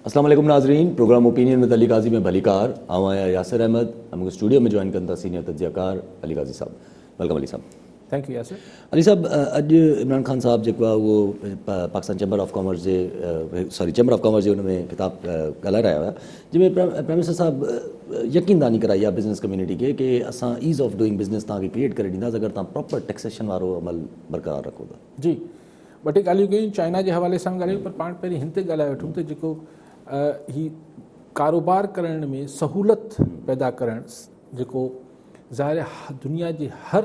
اسلام عليڪم ناظرين programme opinion with Ali Qazi ۾ ڀليڪار آئون آهيان ياسر احمد ۽ مونکي اسٽوڊيو ۾ جوائن ڪن ٿا سينيئر تجزيه ڪار علي قاضي صاحب welcome Ali صاحب. Thank you Yasir. Ali صاحب اڄ عمران خان صاحب جيڪو آهي اهو پاڪستان چيمبر آف ڪامرس جي سوري چيمبر آف ڪامرس جي ان ۾ خطاب ڳالهائي رهيا هيا جنهن ۾ پرائم منسٽر صاحب يقين دهاني ڪرائي آهي بزنس ڪميونٽي کي ڪي اسان ايز آف ڊوئنگ بزنس توهان کي ڪريئيٽ ڪري ڏينداسين اگر توهان پراپر ٽيڪسيشن وارو عمل برقرار رکو ته. جي ٻه ٽي ڳالهيون ڪيون چائنا جي حوالي سان ڳالهايون پر پاڻ پهرين هن تي ڳالهائي وٺون ته جيڪو هي ڪاروبار ڪرڻ ۾ سهولت پيدا ڪرڻ جيڪو ظاهر آهي دنيا جي هر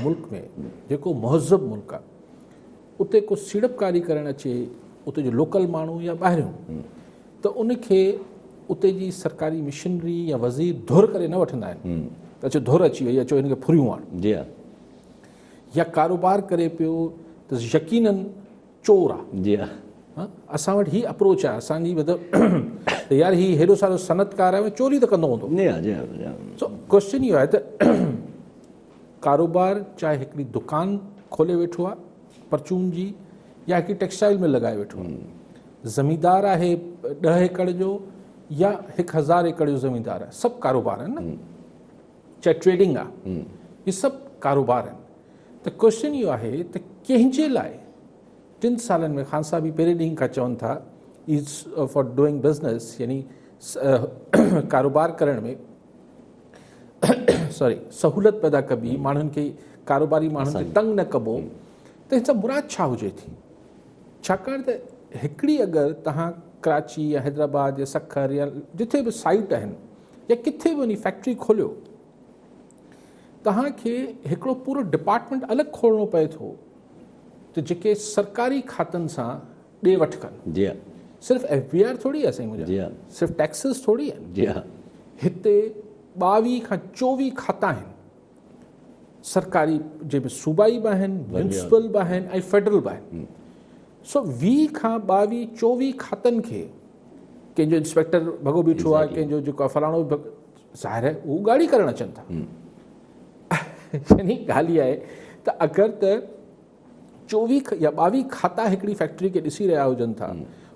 ملڪ ۾ جيڪو مهذب ملڪ آهي اتي ڪو سيڙپڪاري ڪرڻ اچي اتي جو لوڪل ماڻهو يا ٻاهريون ته ان کي اتي جي سرڪاري مشنري يا وزير ڌر ڪري نه وٺندا آهن ته اچو ڌر اچي وئي اچو هن کي ڦريون هاڻ جي ها يا ڪاروبار ڪري پيو ته يقينن چور آ. جي ها. اسان وٽ هي اپروچ آ اسان جي مطلب ته يار هي هيڏو سارو صنعتڪار آهي چوري ته ڪندو هوندو. جي ها جي ها جي ها. سو ڪويسچن اهو آهي ته ڪاروبار چاهي هڪڙي دڪان کولي ويٺو آ پرچون جي يا هڪڙي ٽيڪسٽائل مل لڳائي ويٺو آ زميندار آهي 10 ايڪڙ جو يا 1000 ايڪڙ جو زميندار آهي سڀ ڪاروبار آهن نه چاهي ٽريڊنگ آ هي سڀ ڪاروبار آهن ته ڪويسچن اهو آهي ته ڪنهن جي لاء ٽن سالن ۾ خان صاحب پهرين ڏينهن کان چون ٿا ايز فار ڊوئنگ بزنس يعني ڪاروبار ڪرڻ ۾ سوري سهولت پيدا ڪبي ماڻهن کي ڪاروباري ماڻهن کي تنگ نه ڪبو ته هن سان مراد ڇا هجي ٿي ڇاڪاڻ ته هڪڙي اگر تهان ڪراچي يا حيدرآباد يا سکر يا جٿي به سائيٽ آهن يا ڪٿي به وڃي فيڪٽري کوليو توهان کي هڪڙو پورو ڊپارٽمينٽ الڳ کولڻو پئي ٿو ته جيڪي سرڪاري کاتن سان ڏي وٺ ڪن. جي ها. صرف ايف بي آر ٿوري آهي سائين منهنجا. جي ها. صرف ٽيڪسز ٿوري آهن. جي ها. هتي 22 کان 24 کاتا آهن سرڪاري جنهن ۾ صوبائي به آهن، ميونسپل به آهن ۽ فيڊرل به آهن. سو 20 کان 22 24 کاتن کي ڪنهن جو انسپيڪٽر ڀڳو بيٺو آهي ڪنهن جو جيڪو فلاڻو ظاهر آهي هو ڳاڙي ڪرڻ اچن ٿا يعني ڳالهه اها آهي ته اگر ته 24 يا 22 کاتا هڪڙي فيڪٽري کي ڏسي رهيا هجن ٿا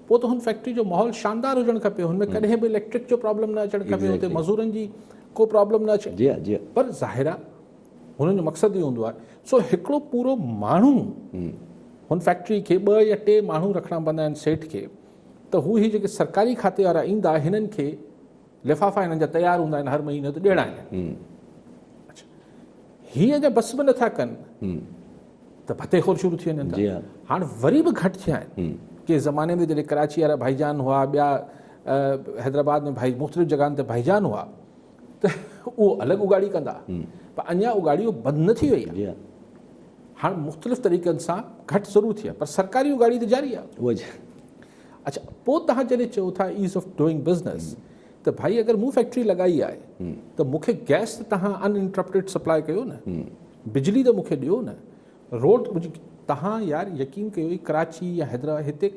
پوء ته هن فيڪٽري جو ماحول شاندار هجڻ کپي هن ۾ ڪڏهن به اليڪٽرڪ جو پرابلم نه اچڻ کپي هتي مزورن جي ڪو پرابلم نه اچي جي جي پر ظاهر آهي هنن جو مقصد اهو هوندو آهي سو هڪڙو پورو ماڻهو هن فيڪٽري کي ٻه يا ٽي ماڻهو رکڻا پوندا آهن سيٺ کي ته هو هي جيڪي سرڪاري کاتي وارا ايندا هنن کي لفافا هنن جا تيار هوندا آهن هر مهيني ته ڏيڻا آهن اڇا هي اڃا بس به نٿا ڪن ته ڀتي خور شروع ٿي وڃن ٿا هاڻ وري به گهٽ ٿيا آهن ڪي زماني ۾ جڏهن ڪراچي وارا ڀائيجان هئا ٻيا حيدرآباد ۾ ڀائي مختلف جڳهن تي ڀائيجان هئا ته اهو الڳ اگاڙي ڪندا پر اڃا اگاڙي بند نه ٿي وئي آهي هاڻ مختلف طريقن سان گهٽ ضرور ٿي آهي پر سرڪاري اگاڙي ته جاري آهي اڇا پوء توهان جڏهن چئو ٿا ايز آف ڊوئنگ بزنس ته ڀائي اگر مون فيڪٽري لڳائي آهي ته مون کي گئس ته توهان ان انٽرپٽيڊ سپلاء ڪيو نه بجلي ته مون کي ڏيو نه روڊ توهان يار يقين ڪيو هي ڪراچي يا حيدرآباد هتي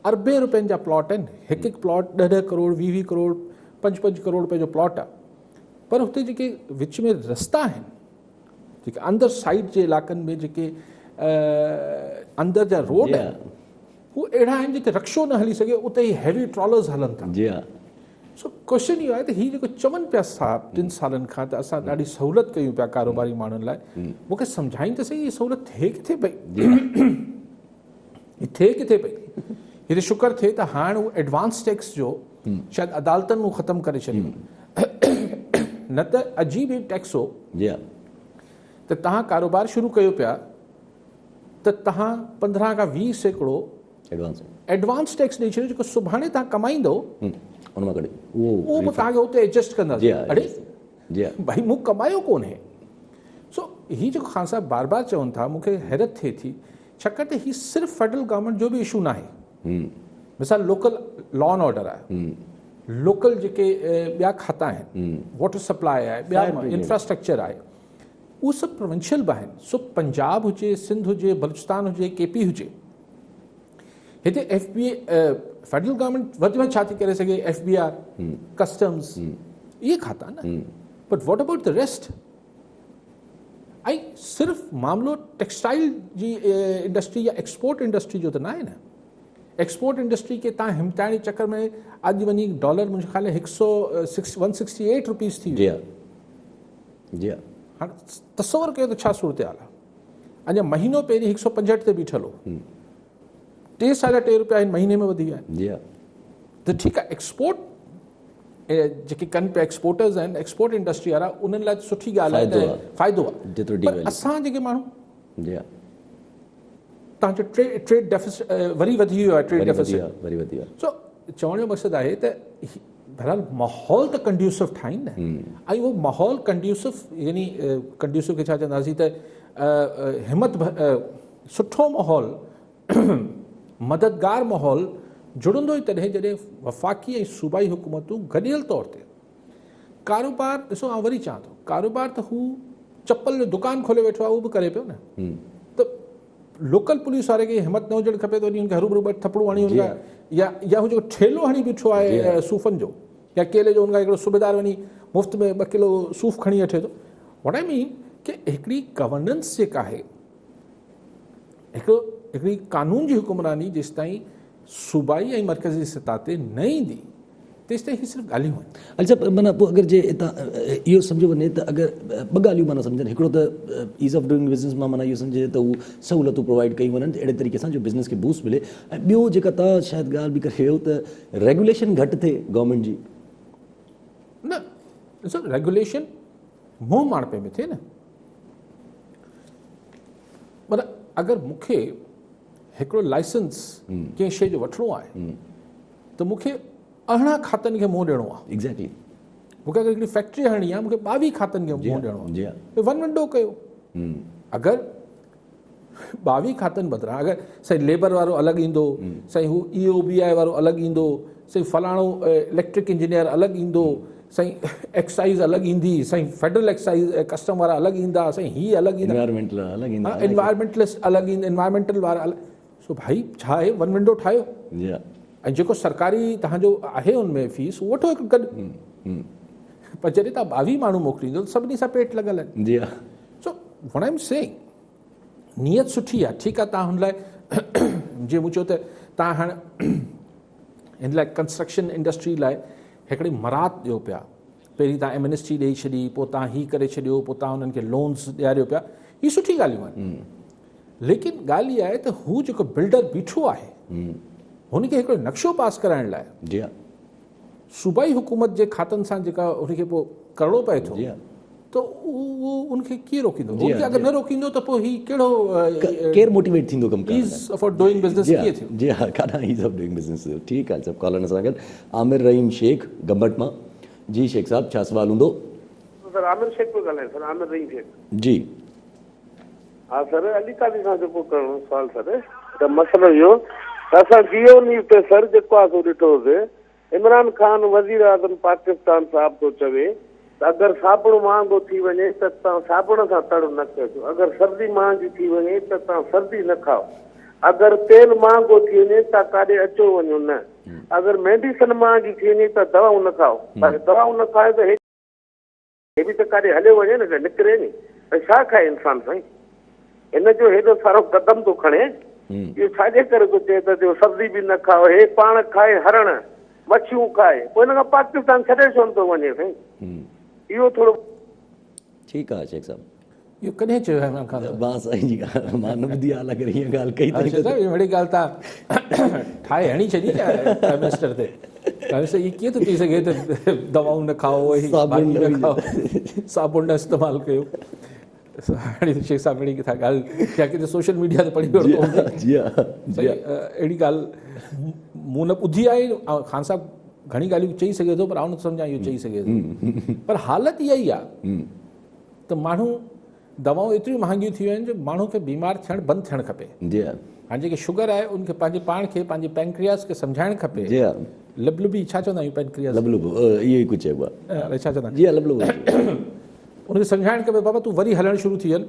اربين روپين جا پلاٽ آهن هڪ هڪ پلاٽ ڏهه ڏهه ڪروڙ ويهه ويهه ڪروڙ پنج پنج ڪروڙ روپين جو پلاٽ آهي پر هتي جيڪي وچ ۾ رستا آهن جيڪي اندر سائيڊ جي علائقن ۾ جيڪي اندر جا روڊ آهن هو اهڙا آهن جتي رڪشو نه هلي سگهي اتي هي هيوي ٽرالرز هلن ٿا جي ها سو ڪويشچن اهو آهي ته هي جيڪو چون پيا صاحب ٽن سالن کان ته اسان ڏاڍي سهولت ڪيون پيا ڪاروباري ماڻهن لاء مون کي سمجهائين ته سهي هي سهولت ٿئي ڪٿي پئي هي ٿئي ڪٿي پئي هي ته شڪر ٿئي ته هاڻ هو ايڊوانس ٽيڪس جو شايد عدالتن هو ختم ڪري ڇڏيو نه ته عجيب هي ٽيڪس هو جي ها ته تهان ڪاروبار شروع ڪيو پيا ته تهان 15 کان 20% ايڊوانس ٽيڪس ڏئي ڇڏيو جيڪو سڀاڻي تهان ڪمائيندو ان مان ڪڍي اهو به تهان کي اتي ايڊجسٽ ڪنداسين اڙي جي ها ڀائي مون ڪمايو ڪونهي سو هي جيڪو خان صاحب بار بار چون ٿا مون کي حيرت ٿئي ٿي ڇاڪاڻ ته هي صرف فيڊرل گورنمينٽ جو به اشو ناهي مثال لوڪل لا اينڊ آرڊر آهي لوڪل جيڪي ٻيا کاتا آهن واٽر سپلاء آهي ٻيا انفراسٽرڪچر آهي اهو سڀ پروونشل به آهن سو پنجاب هجي سنڌ هجي بلوچستان هجي ڪي پي هجي هتي ايف بي فيڊرل گورنمينٽ وڌ ۾ ڇا ٿي ڪري سگهي ايف بي آر ڪسٽمز اهي کاتا نه but what about the rest ۽ صرف معاملو ٽيڪسٽائل جي انڊسٽري يا ايڪسپورٽ انڊسٽري جو ته ناهي نه. ايڪسپورٽ انڊسٽري کي تان همتائڻ جي چڪر ۾ اڄ وڃي ڊالر منهنجي خيال ۾ هڪ سؤ six one sixty eight rupees ٿي ويو. جي ها جي ها. هاڻ تصور ڪيو ته ڇا صورتحال آهي. اڃا مهينو پهرين هڪ سؤ پنجهٺ تي بيٺل هو. ٽي ساڍا ٽي روپيا هن مهيني ۾ وڌي ويا آهن. جي ها. ته ٺيڪ آهي ايڪسپورٽ جيڪي ڪن پيا ايڪسپورٽرز آهن ايڪسپورٽ انڊسٽري وارا انهن لاء سٺي ڳالهه آهي ته فائدو آهي پر اسان جيڪي ماڻهو جي ها. تان جو ٽريڊ ڊيفيسٽ وري وڌي ويو آهي ٽريڊ ڊيفيسٽ وري وڌي ويو آهي. سو چوڻ جو مقصد آهي ته بهرحال ماحول ته ڪنڊيوسو ٺاهين نه ۽ اهو ماحول ڪنڊيوسو يعني ڪنڊيوسو کي ڇا چونداسين ته همت سٺو ماحول مددگار ماحول جڙندو ئي تڏهن جڏهن وفاقي ۽ صوبائي حڪومتون گڏيل طور تي ڪاروبار ڏسو آئون وري چوان ٿو ڪاروبار ته هو چپل جو دڪان کولي ويٺو آهي اهو به ڪري پيو نه ته لوڪل پوليس واري کي همت نه هجڻ کپي ته وڃي هن کي هروڀرو ٻه ٿپڙون هڻي هن کان يا يا هو جيڪو ٺيلو هڻي بيٺو آهي صوفن جو يا ڪيلي جو هن کان هڪڙو صوبيدار وڃي مفت ۾ ٻه ڪلو صوف کڻي وٺي ٿو واٽ I مين ڪي هڪڙي گورننس جيڪا آهي هڪڙو هڪڙي قانون جي حڪمراني جيستائين صوبائي ۽ مرڪزي سطح تي نه ايندي تيستائين هي صرف ڳالهيون آهن. علي صاحب معنيٰ پوء اگر جي اتان اهو سمجهيو وڃي ته اگر ٻه ڳالهيون معنيٰ سمجهن هڪڙو ته ايز آف ڊوئنگ بزنس مان معنيٰ اهو سمجهجي ته هو سهولتون پرووائيڊ ڪيون وڃن اهڙي طريقي سان جو بزنس کي بوسٽ ملي ۽ ٻيو جيڪا توهان شايد ڳالهه به ڪري ويو ته ريگوليشن گهٽ ٿئي گورنمينٽ جي. نه ڏسو ريگوليشن منهن ماڻپي ۾ ٿئي نه معنيٰ اگر مون کي هڪڙو لائسنس ڪنهن شيء جو وٺڻو آهي ته مون کي 18 کاتن کي منهن ڏيڻو آهي. ايگزيڪٽلي. مون کي اگر هڪڙي فيڪٽري هڻڻي آهي مون کي 22 کاتن کي منهن ڏيڻو آهي. جي ها. ون ونڊو ڪيو. اگر 22 کاتن بدران اگر سائين ليبر وارو الڳ ايندو، سائين هو اي او بي آء وارو الڳ ايندو، سائين فلاڻو اليڪٽرڪ انجنيئر الڳ ايندو، سائين ايڪسائيز الڳ ايندي، سائين فيڊرل ايڪسائيز ڪسٽم وارا الڳ ايندا، سائين هي الڳ ايندا، انوائرمينٽل الڳ ايندا، انوائرمينٽلسٽ الڳ ايندا، انوائرمينٽل وارا الڳ. سو ڀائي ڇا آهي ون ونڊو ٺاهيو. جي ها. ۽ جيڪو سرڪاري توهان جو آهي ان ۾ فيس اهو وٺو هڪ گڏ. پر جڏهن توهان 22 ماڻهو موڪليندو ته سڀني سان پيٽ لڳل آهن. جي ها. سو what I am saying نيت سٺي آهي ٺيڪ آهي توهان هن لاء جيئن مون چيو ته توهان هاڻ هن لاء ڪنسٽرڪشن انڊسٽري لاء هڪڙي مراعت ڏيو پيا پهرين توهان ايمنسٽي ڏئي ڇڏي پوء توهان هي ڪري ڇڏيو پوء توهان انهن کي لونز ڏياريو پيا هي سٺي ڳالهيون آهن ليڪن ڳالهه اها آهي ته هو جيڪو بلڊر بيٺو آهي هن کي هڪڙو نقشو پاس ڪرائڻ لاء جي ها صوبائي حڪومت جي کاتن سان جيڪا هن کي پوء ڪرڻو پئي ٿو ته اهو ان کي ڪيئن روڪيندو ان کي اگر نه روڪيندو ته پوء هي ڪهڙو ڪير موٽيويٽ ٿيندو ڪم ڪرڻ ايز آف ڊوئنگ بزنس ڪيئن ٿيو جي ها ڪاڏان ايز آف ڊوئنگ بزنس ٿيو ٺيڪ آهي سڀ ڪالر سان گڏ عامر رحيم شيخ گمبٽ مان جي شيخ صاحب ڇا سوال هوندو سر عامر شيخ پيو ڳالهايان سر عامر رحيم شيخ جي ها سر علي قاضي کان جيڪو ڪرڻو سوال سر ته مسئلو اهو ته اسان جيو نيوز تي سر جيڪو آهي سو ڏٺو هوسي عمران خان وزير اعظم پاڪستان صاحب ٿو چوي ته اگر صابڻ مهانگو ٿي وڃي ته توهان صابڻ سان تڙ نه ڪجو اگر سبزي مهانگي ٿي وڃي ته توهان سبزي نه کائو اگر تيل مهانگو ٿي وڃي ته ڪاڏي اچو وڃو نه اگر ميڊيسن مهانگي ٿي وڃي ته دوائون نه کائو پر دوائون نه کائو ته هي به ته ڪاڏي هليو وڃي نه نڪري ني ته ڇا کائي انسان سائين هن جو هيڏو سارو قدم ٿو کڻي اهو ڇا جي ڪري ٿو چئي ته جو سبزي به نه کائو هي پاڻ کائي هرڻ مڇيون کائي پوء هن کان پاڪستان ڇڏي ڇو نه ٿو وڃي سائين اهو ٿورو ٺيڪ آ شيخ صاحب اهو ڪڏهن چيو آهي عمران خان صاحب؟ مان سائين جي ڳالهه مان نه ٻڌي آهي اگر هيئن ڳالهه ڪئي اٿئي ته. اهڙي ڳالهه تان ٺاهي هڻي ڇڏي ڇا پرائم منسٽر تي؟ پرائم منسٽر اهي ڪيئن ٿو چئي سگهي ته دوائون نه کائو ۽ صابڻ نه کائو صابڻ نه استعمال ڪيو. هاڻي شيخ صاحب اهڙي ڪٿان ڳالهه يا ڪٿي سوشل ميڊيا تي پڙهي ورتو هوندو. جي ها جي ها اهڙي ڳالهه مون نه ٻڌي آهي خان صاحب گهڻي ڳالهيون چئي سگهي ٿو پر آئون نٿو سمجهان اهو چئي سگهي ٿو پر حالت اها ئي آهي ته ماڻهو دوائون ايتريون مهانگيون ٿي ويون آهن جو ماڻهو کي بيمار ٿيڻ بند ٿيڻ کپي. جي ها. هاڻي جيڪي شگر آهي ان کي پنهنجي پاڻ کي پنهنجي پينڪرياس کي سمجهائڻ کپي. جي ها. لبلبي ڇا چوندا آهيون پينڪرياس؟ لبلب اهو ئي ڪجهه چئبو آهي. الائي ڇا چوندا آهن. جي ها لبلب. ان کي سمجهائڻ کپي بابا تون وري هلڻ شروع ٿي هل.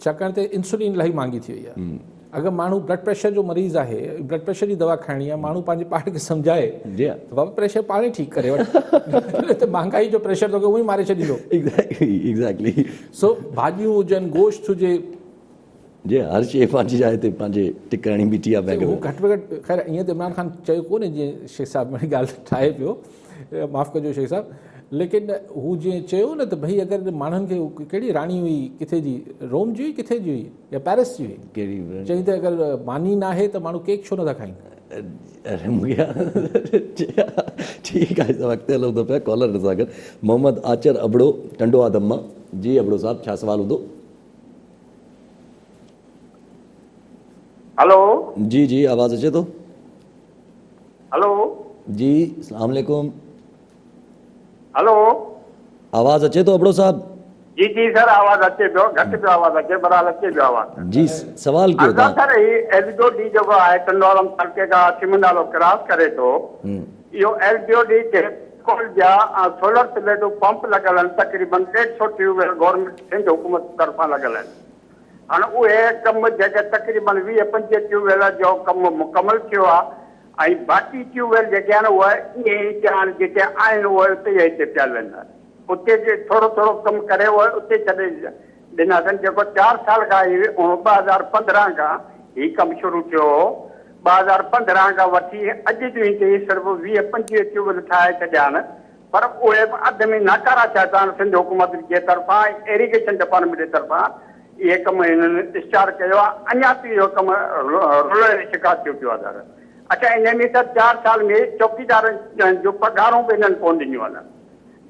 ڇاڪاڻ ته انسولين الاهي مهانگي ٿي وئي آهي. اگر ماڻهو بلڊ پريشر جو مريض آهي بلڊ پريشر جي دوا کائڻي آهي ماڻهو پنهنجي پاڻ کي سمجهائي ته بابا پريشر پاڻ ئي ٺيڪ ڪري وٺ نه ته مهانگائي جو پريشر توکي اونئي ماري ڇڏيندو. Exactly exactly. سو ڀاڄيون هجن گوشت هجي جي هر شيء پنهنجي جاء تي پنهنجي ٽڪ هڻي بيٺي آهي بينڪ ۾. گهٽ ۾ گهٽ خير ائين ته عمران خان چيو ڪونهي جيئن شيخ صاحب مڙئي ڳالهه ٺاهي پيو معاف ڪجو شيخ صاحب ليڪن هو جيئن چيو نه ته ڀئي اگر ماڻهن کي ڪهڙي راڻي هئي ڪٿي جي روم جي هئي ڪٿي جي هئي يا پيرس جي هئي ڪهڙي چئي ته اگر ماني ناهي ته ماڻهو ڪيڪ ڇو نٿا کائين. ٺيڪ آهي سڀ اڳتي هلون ٿا پيا ڪالر سان گڏ محمد آچر ابڙو ٽنڊو آدم مان جي ابڙو صاحب ڇا سوال هوندو. هلو. جي جي آواز اچي ٿو. هلو. جي اسلام عليڪم. هلو. آواز اچي ٿو ابڙو صاحب. جي جي سر آواز اچي پيو گهٽ پيو آواز اچي بھرحال اچي پيو آواز. جي سوال ڪيو تھان. سر هي ايل بي او ڊي جيڪو آهي ٽنڊوآدم تعلقي کان سم نالو ڪراس ڪري ٿو اهو ايل بي او ڊي تي ڪول جا سولر پليٽون پمپ لڳل آهن تقريبن ڏيڍ سو ٽيوب ويل گورنمينٽ سنڌ حڪومت طرفان لڳل آهن هاڻ اهي ڪم جيڪي تقريبن 20 25 ٽيوب ويل جو ڪم مڪمل ٿيو آهي ۽ باقي ٽيوب ويل جيڪي آهن اهي ائين ئي پيا آهن جتي آهن اهي اتي ئي اتي پيا لن اتي جي ٿورو ٿورو ڪم ڪري اهي اتي ڇڏي ڏناسين جيڪو چار سال کان هي 2015 کان هي ڪم شروع ٿيو هو 2015 کان وٺي اڄ ڏينهن تائين صرف 20 25 ٽيوب ويل ٺاهي ڇڏيا آهن پر اهي به اڌ ۾ ناڪارا ٿيا پيا آهن سنڌ حڪومت جي طرفان ۽ ايريگيشن ڊپارٽمينٽ جي طرفان اهي ڪم هنن اسٽارٽ ڪيو آهي اڃا تائين اهو ڪم رلڻ جو شڪار ٿيو پيو آهي سر اڇا انهي ۾ سر چار سال ۾ چوڪيدارن جون پگهارون به هنن ڪونه ڏنيون آهن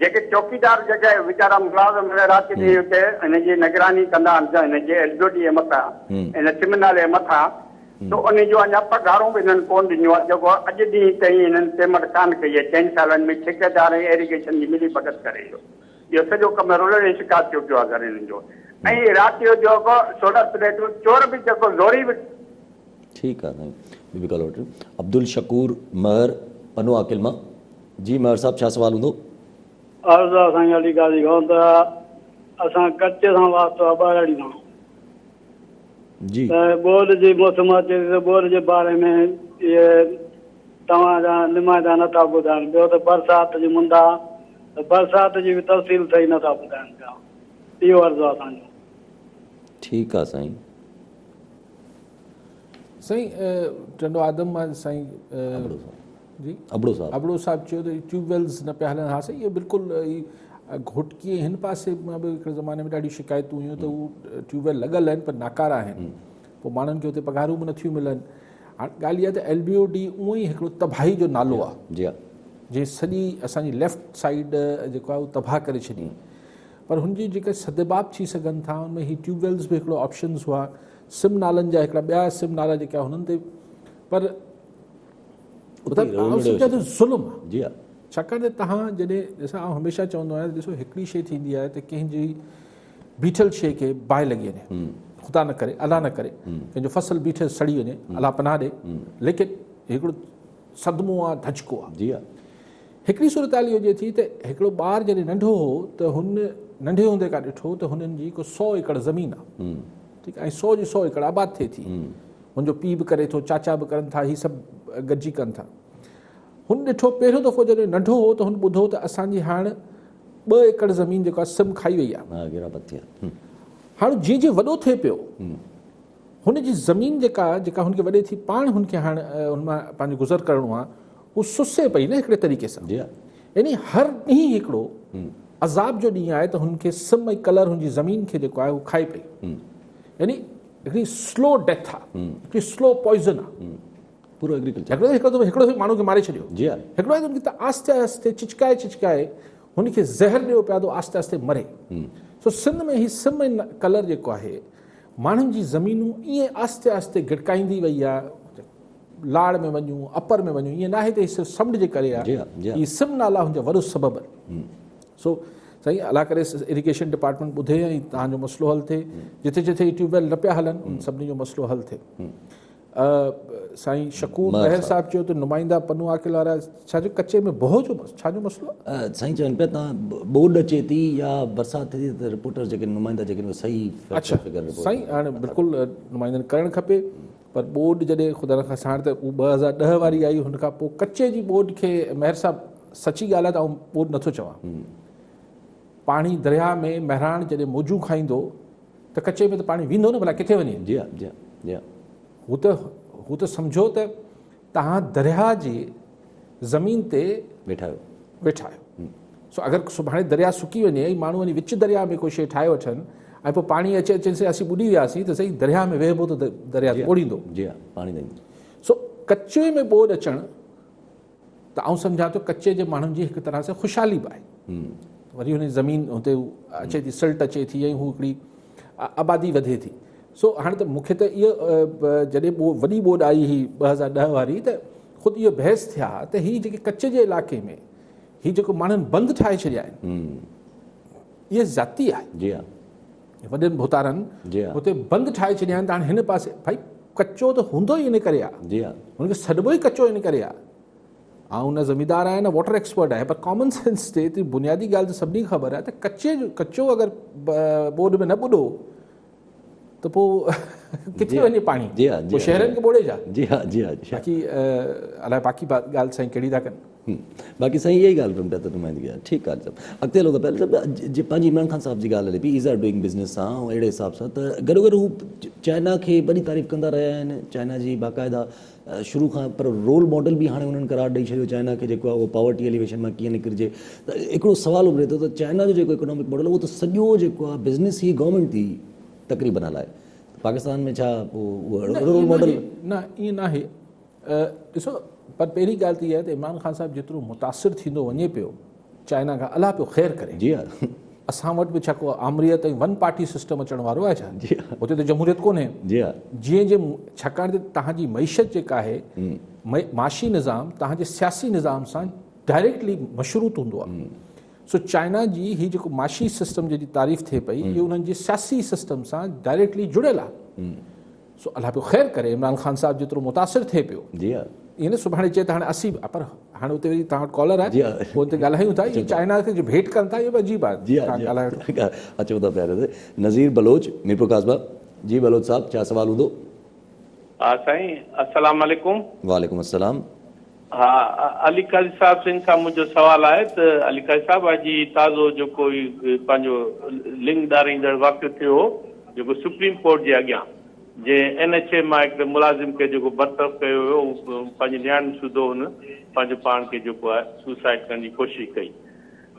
جيڪي چوڪيدار جيڪي ويچارا ملازم رات ڏينهن اتي هن جي نگراني ڪندا آهن هن جي ايل بي او ڊي جي مٿان هن سم نالي جي مٿان ته ان جو اڃا پگهارون به هنن ڪونه ڏنيون آهي جيڪو اڄ ڏينهن تائين هنن پيمنٽ ڪانه ڪئي آهي چئن سالن ۾ ٺيڪيدار ۽ ايريگيشن جي ملي ڀڳت ڪري اهو اهو سڄو ڪم رولڙي جو شڪار ٿيو پيو آهي سر هنن جو ۽ رات جو جيڪو سولر پليٽون چور به جيڪو زوري به ٺيڪ آهي سائين ٻي به ڪال وٺ عبدالشڪور مهر پنو عاقل مان جي مهر صاحب ڇا سوال هوندو. عرض آ سائين علي قاضي کان ته اسان ڪچي سان واسطو آ ٻهراڙي سان جي. ته ٻوڏ جي موسم اچي ٿي ته ٻوڏ جي باري ۾ اهي توهان جا نمائندا نٿا ٻڌائن ٻيو ته برسات جي مند آ ته برسات جي به تفصيل صحيح نٿا ٻڌائن پيا اهو عرض آ اسان جو. ٺيڪ آ سائين. سائين ٽنڊو آدم مان سائين جي ابڙو صاحب ابڙو صاحب چيو ته ٽيوب ويلز نه پيا هلن. ها سائين اهو بلڪل گهوٽڪي هن پاسي مان به هڪڙي زماني ۾ ڏاڍيون شڪايتون هيون ته هو ٽيوب ويل لڳل آهن پر ناڪارا آهن، پوء ماڻهن کي اتي پگهارون به نٿيون ملن. هاڻي ڳالهه اها ته ايل بي او ڊي اونئن ئي هڪڙو تباهي جو نالو آهي، جي ها، جنهن سڄي اسان جي ليفٽ سائيڊ جيڪو آهي اهو تباهه ڪري ڇڏي. پر هن جي جيڪي سدباب ٿي سگهن ٿا ان ۾ هي ٽيوب ويلز به هڪڙو آپشنز هئا، سم نالن جا هڪڙا ٻيا سم نالا جيڪي هنن تي، پر مطلب آئون سمجهان ٿو ظلم آهي. جي ها. ڇاڪاڻ ته توهان جڏهن ڏسو آئون هميشه چوندو آهيان ڏسو هڪڙي شيء ٿيندي آهي ته ڪنهن جي بيٺل شيء کي باهه لڳي وڃي، خدا نه ڪري الله نه ڪري ڪنهن جو فصل بيٺل سڙي وڃي، الله پناهه ڏي، ليڪن هڪڙو صدمو آهي، ڌچڪو آهي. جي ها. هڪڙي صورتحال اهو هجي ٿي ته هڪڙو ٻار جڏهن ننڍو هو ته هن ننڍي هوندي کان ڏٺو ته هنن جي ڪو 100 ايڪڙ زمين آهي، ٺيڪ آهي، ۽ 100 جي 100 ايڪڙ آباد ٿئي ٿي، هن جو پيء به ڪري ٿو، چاچا به ڪرن ٿا، هي سڀ گڏجي ڪن ٿا. هن ڏٺو پهريون دفعو جڏهن ننڍو هو ته هن ٻڌو ته اسان جي هاڻ 2 ايڪڙ زمين جيڪا سم کائي وئي آهي. هاڻ جيئن جيئن وڏو ٿئي پيو هن جي زمين جيڪا جيڪا هن کي وڏي ٿي پاڻ هن کي هاڻ هن مان پنهنجو گذر ڪرڻو آهي، هو سسي پئي نه هڪڙي طريقي سان. يعني هر ڏينهن هڪڙو عذاب جو ڏينهن آهي ته هن کي سم ۽ ڪلر هن جي زمين کي جيڪو آهي هو کائي پئي. يعني هڪڙي سلو ڊيٿ آ، هڪڙي سلو پوائزن آ. پورو ايگريڪلچر. هڪڙو هڪڙو دفعو هڪڙو دفعو ماڻهو کي ماري ڇڏيو. جي ها. هڪڙو آهي ته هن کي ته آهستي آهستي چچڪائي چچڪائي هن کي زهر ڏيو پيا ته آهستي آهستي مري. سو سنڌ ۾ هي سم ۽ ڪلر جيڪو آهي ماڻهن جي زمينون ائين آهستي آهستي گڙڪائيندي وئي آ. لاڙ ۾ وڃون اپر ۾ وڃون ائين ناهي ته هي صرف سمنڊ جي ڪري آ، هي سم نالا هن جا وڏو سبب آهن. سو سائين الله ڪري اريگيشن ڊپارٽمينٽ ٻڌي ۽ توهان جو مسئلو حل ٿئي، جٿي جٿي ٽيوب ويل نه پيا هلن ان سڀني جو مسئلو حل ٿئي. سائين شڪور مهر صاحب چيو ته نمائندا پنو عاقل وارا ڇا جو ڪچي ۾ بوهه جو ڇا جو مسئلو آهي؟ سائين چون پيا تان ٻوڏ اچي ٿي يا برسات ٿئي ٿي ته رپورٽر جيڪي نمائندا جيڪي صحيح اڇا سائين هاڻي بلڪل نمائندن ڪرڻ کپي پر ٻوڏ جڏهن خدا نخواسته هاڻي ته هو 2010 واري آئي هن کان پوء ڪچي جي ٻوڏ کي مهر صاحب سچي ڳالهه آهي ته آئون ٻوڏ نٿو چوان. پاڻي درياهه ۾ مهراڻ جڏهن موجون کائيندو ته ڪچي ۾ ته پاڻي ويندو نه ڀلا ڪٿي وڃي؟ جي ها جي ها جي ها. هو ته هو ته سمجهو ته توهان درياهه جي زمين تي ويٺا آهيو. ويٺا آهيو. سو اگر سڀاڻي درياهه سڪي وڃي ۽ ماڻهو وڃي وچ درياهه ۾ ڪو شيء ٺاهي وٺن ۽ پوء پاڻي اچي اچي سائين اسين ٻڏي وياسين ته سائين درياهه ۾ ويهبو ته درياهه ته ٻوڙيندو. جي ها پاڻي ته ايندو. سو ڪچي ۾ ٻوڏ اچڻ ته آئون سمجهان ٿو ڪچي جي ماڻهن جي هڪ طرح سان خوشحالي به آهي. وري هن زمين هتي اچي ٿي سلٽ اچي ٿي ۽ هو هڪڙي آبادي وڌي ٿي. سو هاڻي ته مون کي ته اهو جڏهن وڏي ٻوڏ آئي هئي 2010 واري ته خود اهو بحث ٿيا ته هي جيڪي ڪچي جي علائقي ۾ هي جيڪو ماڻهن بند ٺاهي ڇڏيا آهن اهي زيادتي آهي. جي ها. وڏن ڀوتارن هتي بند ٺاهي ڇڏيا آهن ته هاڻي هن پاسي ڀائي ڪچو ته هوندو ئي ان ڪري آهي. جي ها. هن کي سڏبو ئي ڪچو ان ڪري آهي. آئون نه زميندار آهيان نه واٽر ايڪسپرٽ آهيان پر ڪامن سينس تي ايتري بنيادي ڳالهه ته سڀني کي خبر آهي ته ڪچي جو ڪچو اگر ٻوڏ ۾ نه ٻڏو ته پوء ڪٿي وڃي پاڻي؟ جي ها پوء شهرن کي ٻوڙي ڇا؟ جي ها جي ها باقي الائي باقي ڳالهه سائين ڪهڙي ٿا ڪن. باقي سائين اها ئي ڳالهه ڪن پيا ته نمائندگي آهي ٺيڪ آهي اڳتي هلون ٿا پيا جي پنهنجي عمران خان صاحب جي ڳالهه هلي پئي ايز آف ڊوئنگ بزنس سان ۽ اهڙي حساب سان ته گڏو گڏ هو چائنا کي وڏي تعريف ڪندا رهيا آهن چائنا جي باقاعده شروع کان پر رول ماڊل به هاڻي انهن قرار ڏئي ڇڏيو چائنا کي جيڪو آهي اهو پاورٽي ايليويشن مان ڪيئن نڪرجي ته هڪڙو سوال اڀري ٿو ته چائنا جو جيڪو اڪنامڪ ماڊل اهو ته سڄو جيڪو آهي بزنس ئي گورنمينٽ ٿي تقريبن هلائي پاڪستان ۾ ڇا پوء اهو رول ماڊل نه ائين ناهي ڏسو پر پهرين ڳالهه ته اها آهي ته عمران خان صاحب جيترو متاثر ٿيندو وڃي پيو چائنا کان الله پيو خير ڪري جي ها اسان وٽ به ڇا ڪو آمريت ۽ ون پارٽي سسٽم اچڻ وارو آهي ڇا؟ جي ها. اتي ته جمهوريت ڪونهي. جي ها. جيئن جي ڇاڪاڻ ته توهان جي معيشت جيڪا آهي معاشي نظام توهان جي سياسي نظام سان ڊائريڪٽلي مشروط هوندو آهي. سو چائنا جي هي جيڪو معاشي سسٽم جنهن جي تعريف ٿئي پئي اهو انهن جي سياسي سسٽم سان ڊائريڪٽلي جڙيل آهي. سو الله پيو خير ڪري عمران خان صاحب جيترو متاثر ٿئي پيو. جي ها. ائين نه سڀاڻي چئي ته هاڻي اسين پر هاڻي اتي وري توهان وٽ ڪالر آهي پوء ان تي ڳالهايون ٿا اهي چائنا کي جو ڀيٽ ڪن ٿا اهو به عجيب آهي جي ها جي ها اچون ٿا پيا نذير بلوچ ميرپور قاصبه جي بلوچ صاحب ڇا سوال هوندو. ها سائين السلام عليڪم. وعليڪم السلام. ها علي قاضي صاحب سنگھ کان منهنجو سوال آهي ته علي قاضي صاحب اڄ هي تازو جيڪو هي پنهنجو لنگ ڏاريندڙ واقعو ٿيو هو جيڪو سپريم ڪورٽ جي اڳيان جنهن اين ايڇ اي مان هڪڙي ملازم کي جيڪو برطرف ڪيو ويو هو پنهنجي نياڻين سوڌو هن پنهنجو پاڻ کي جيڪو آهي سوسائيڊ ڪرڻ جي ڪوشش ڪئي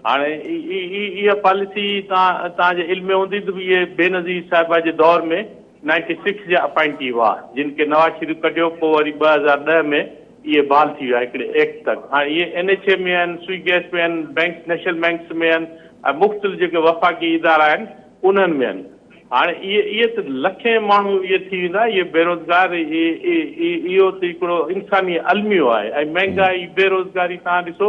هاڻي اها پاليسي توهان جي علم ۾ هوندي ته اهي بينظير صاحبه جي دور ۾ نائنٽي سڪس جا اپائنٽي هئا جن کي نواز شريف ڪڍيو پوء وري 2010 ۾ اهي بحال ٿي ويا هڪڙي ايڪٽ تحت هاڻي اهي اين ايڇ اي ۾ آهن سوئي گئس ۾ آهن بئنڪس نيشنل بئنڪس ۾ آهن ۽ مختلف جيڪي وفاقي ادارا آهن انهن ۾ آهن هاڻي اهي اهي ته لکين ماڻهو اهي ٿي ويندا اهي بيروزگار اهو ته هڪڙو انساني الميو آهي ۽ مهنگائي بيروزگاري توهان ڏسو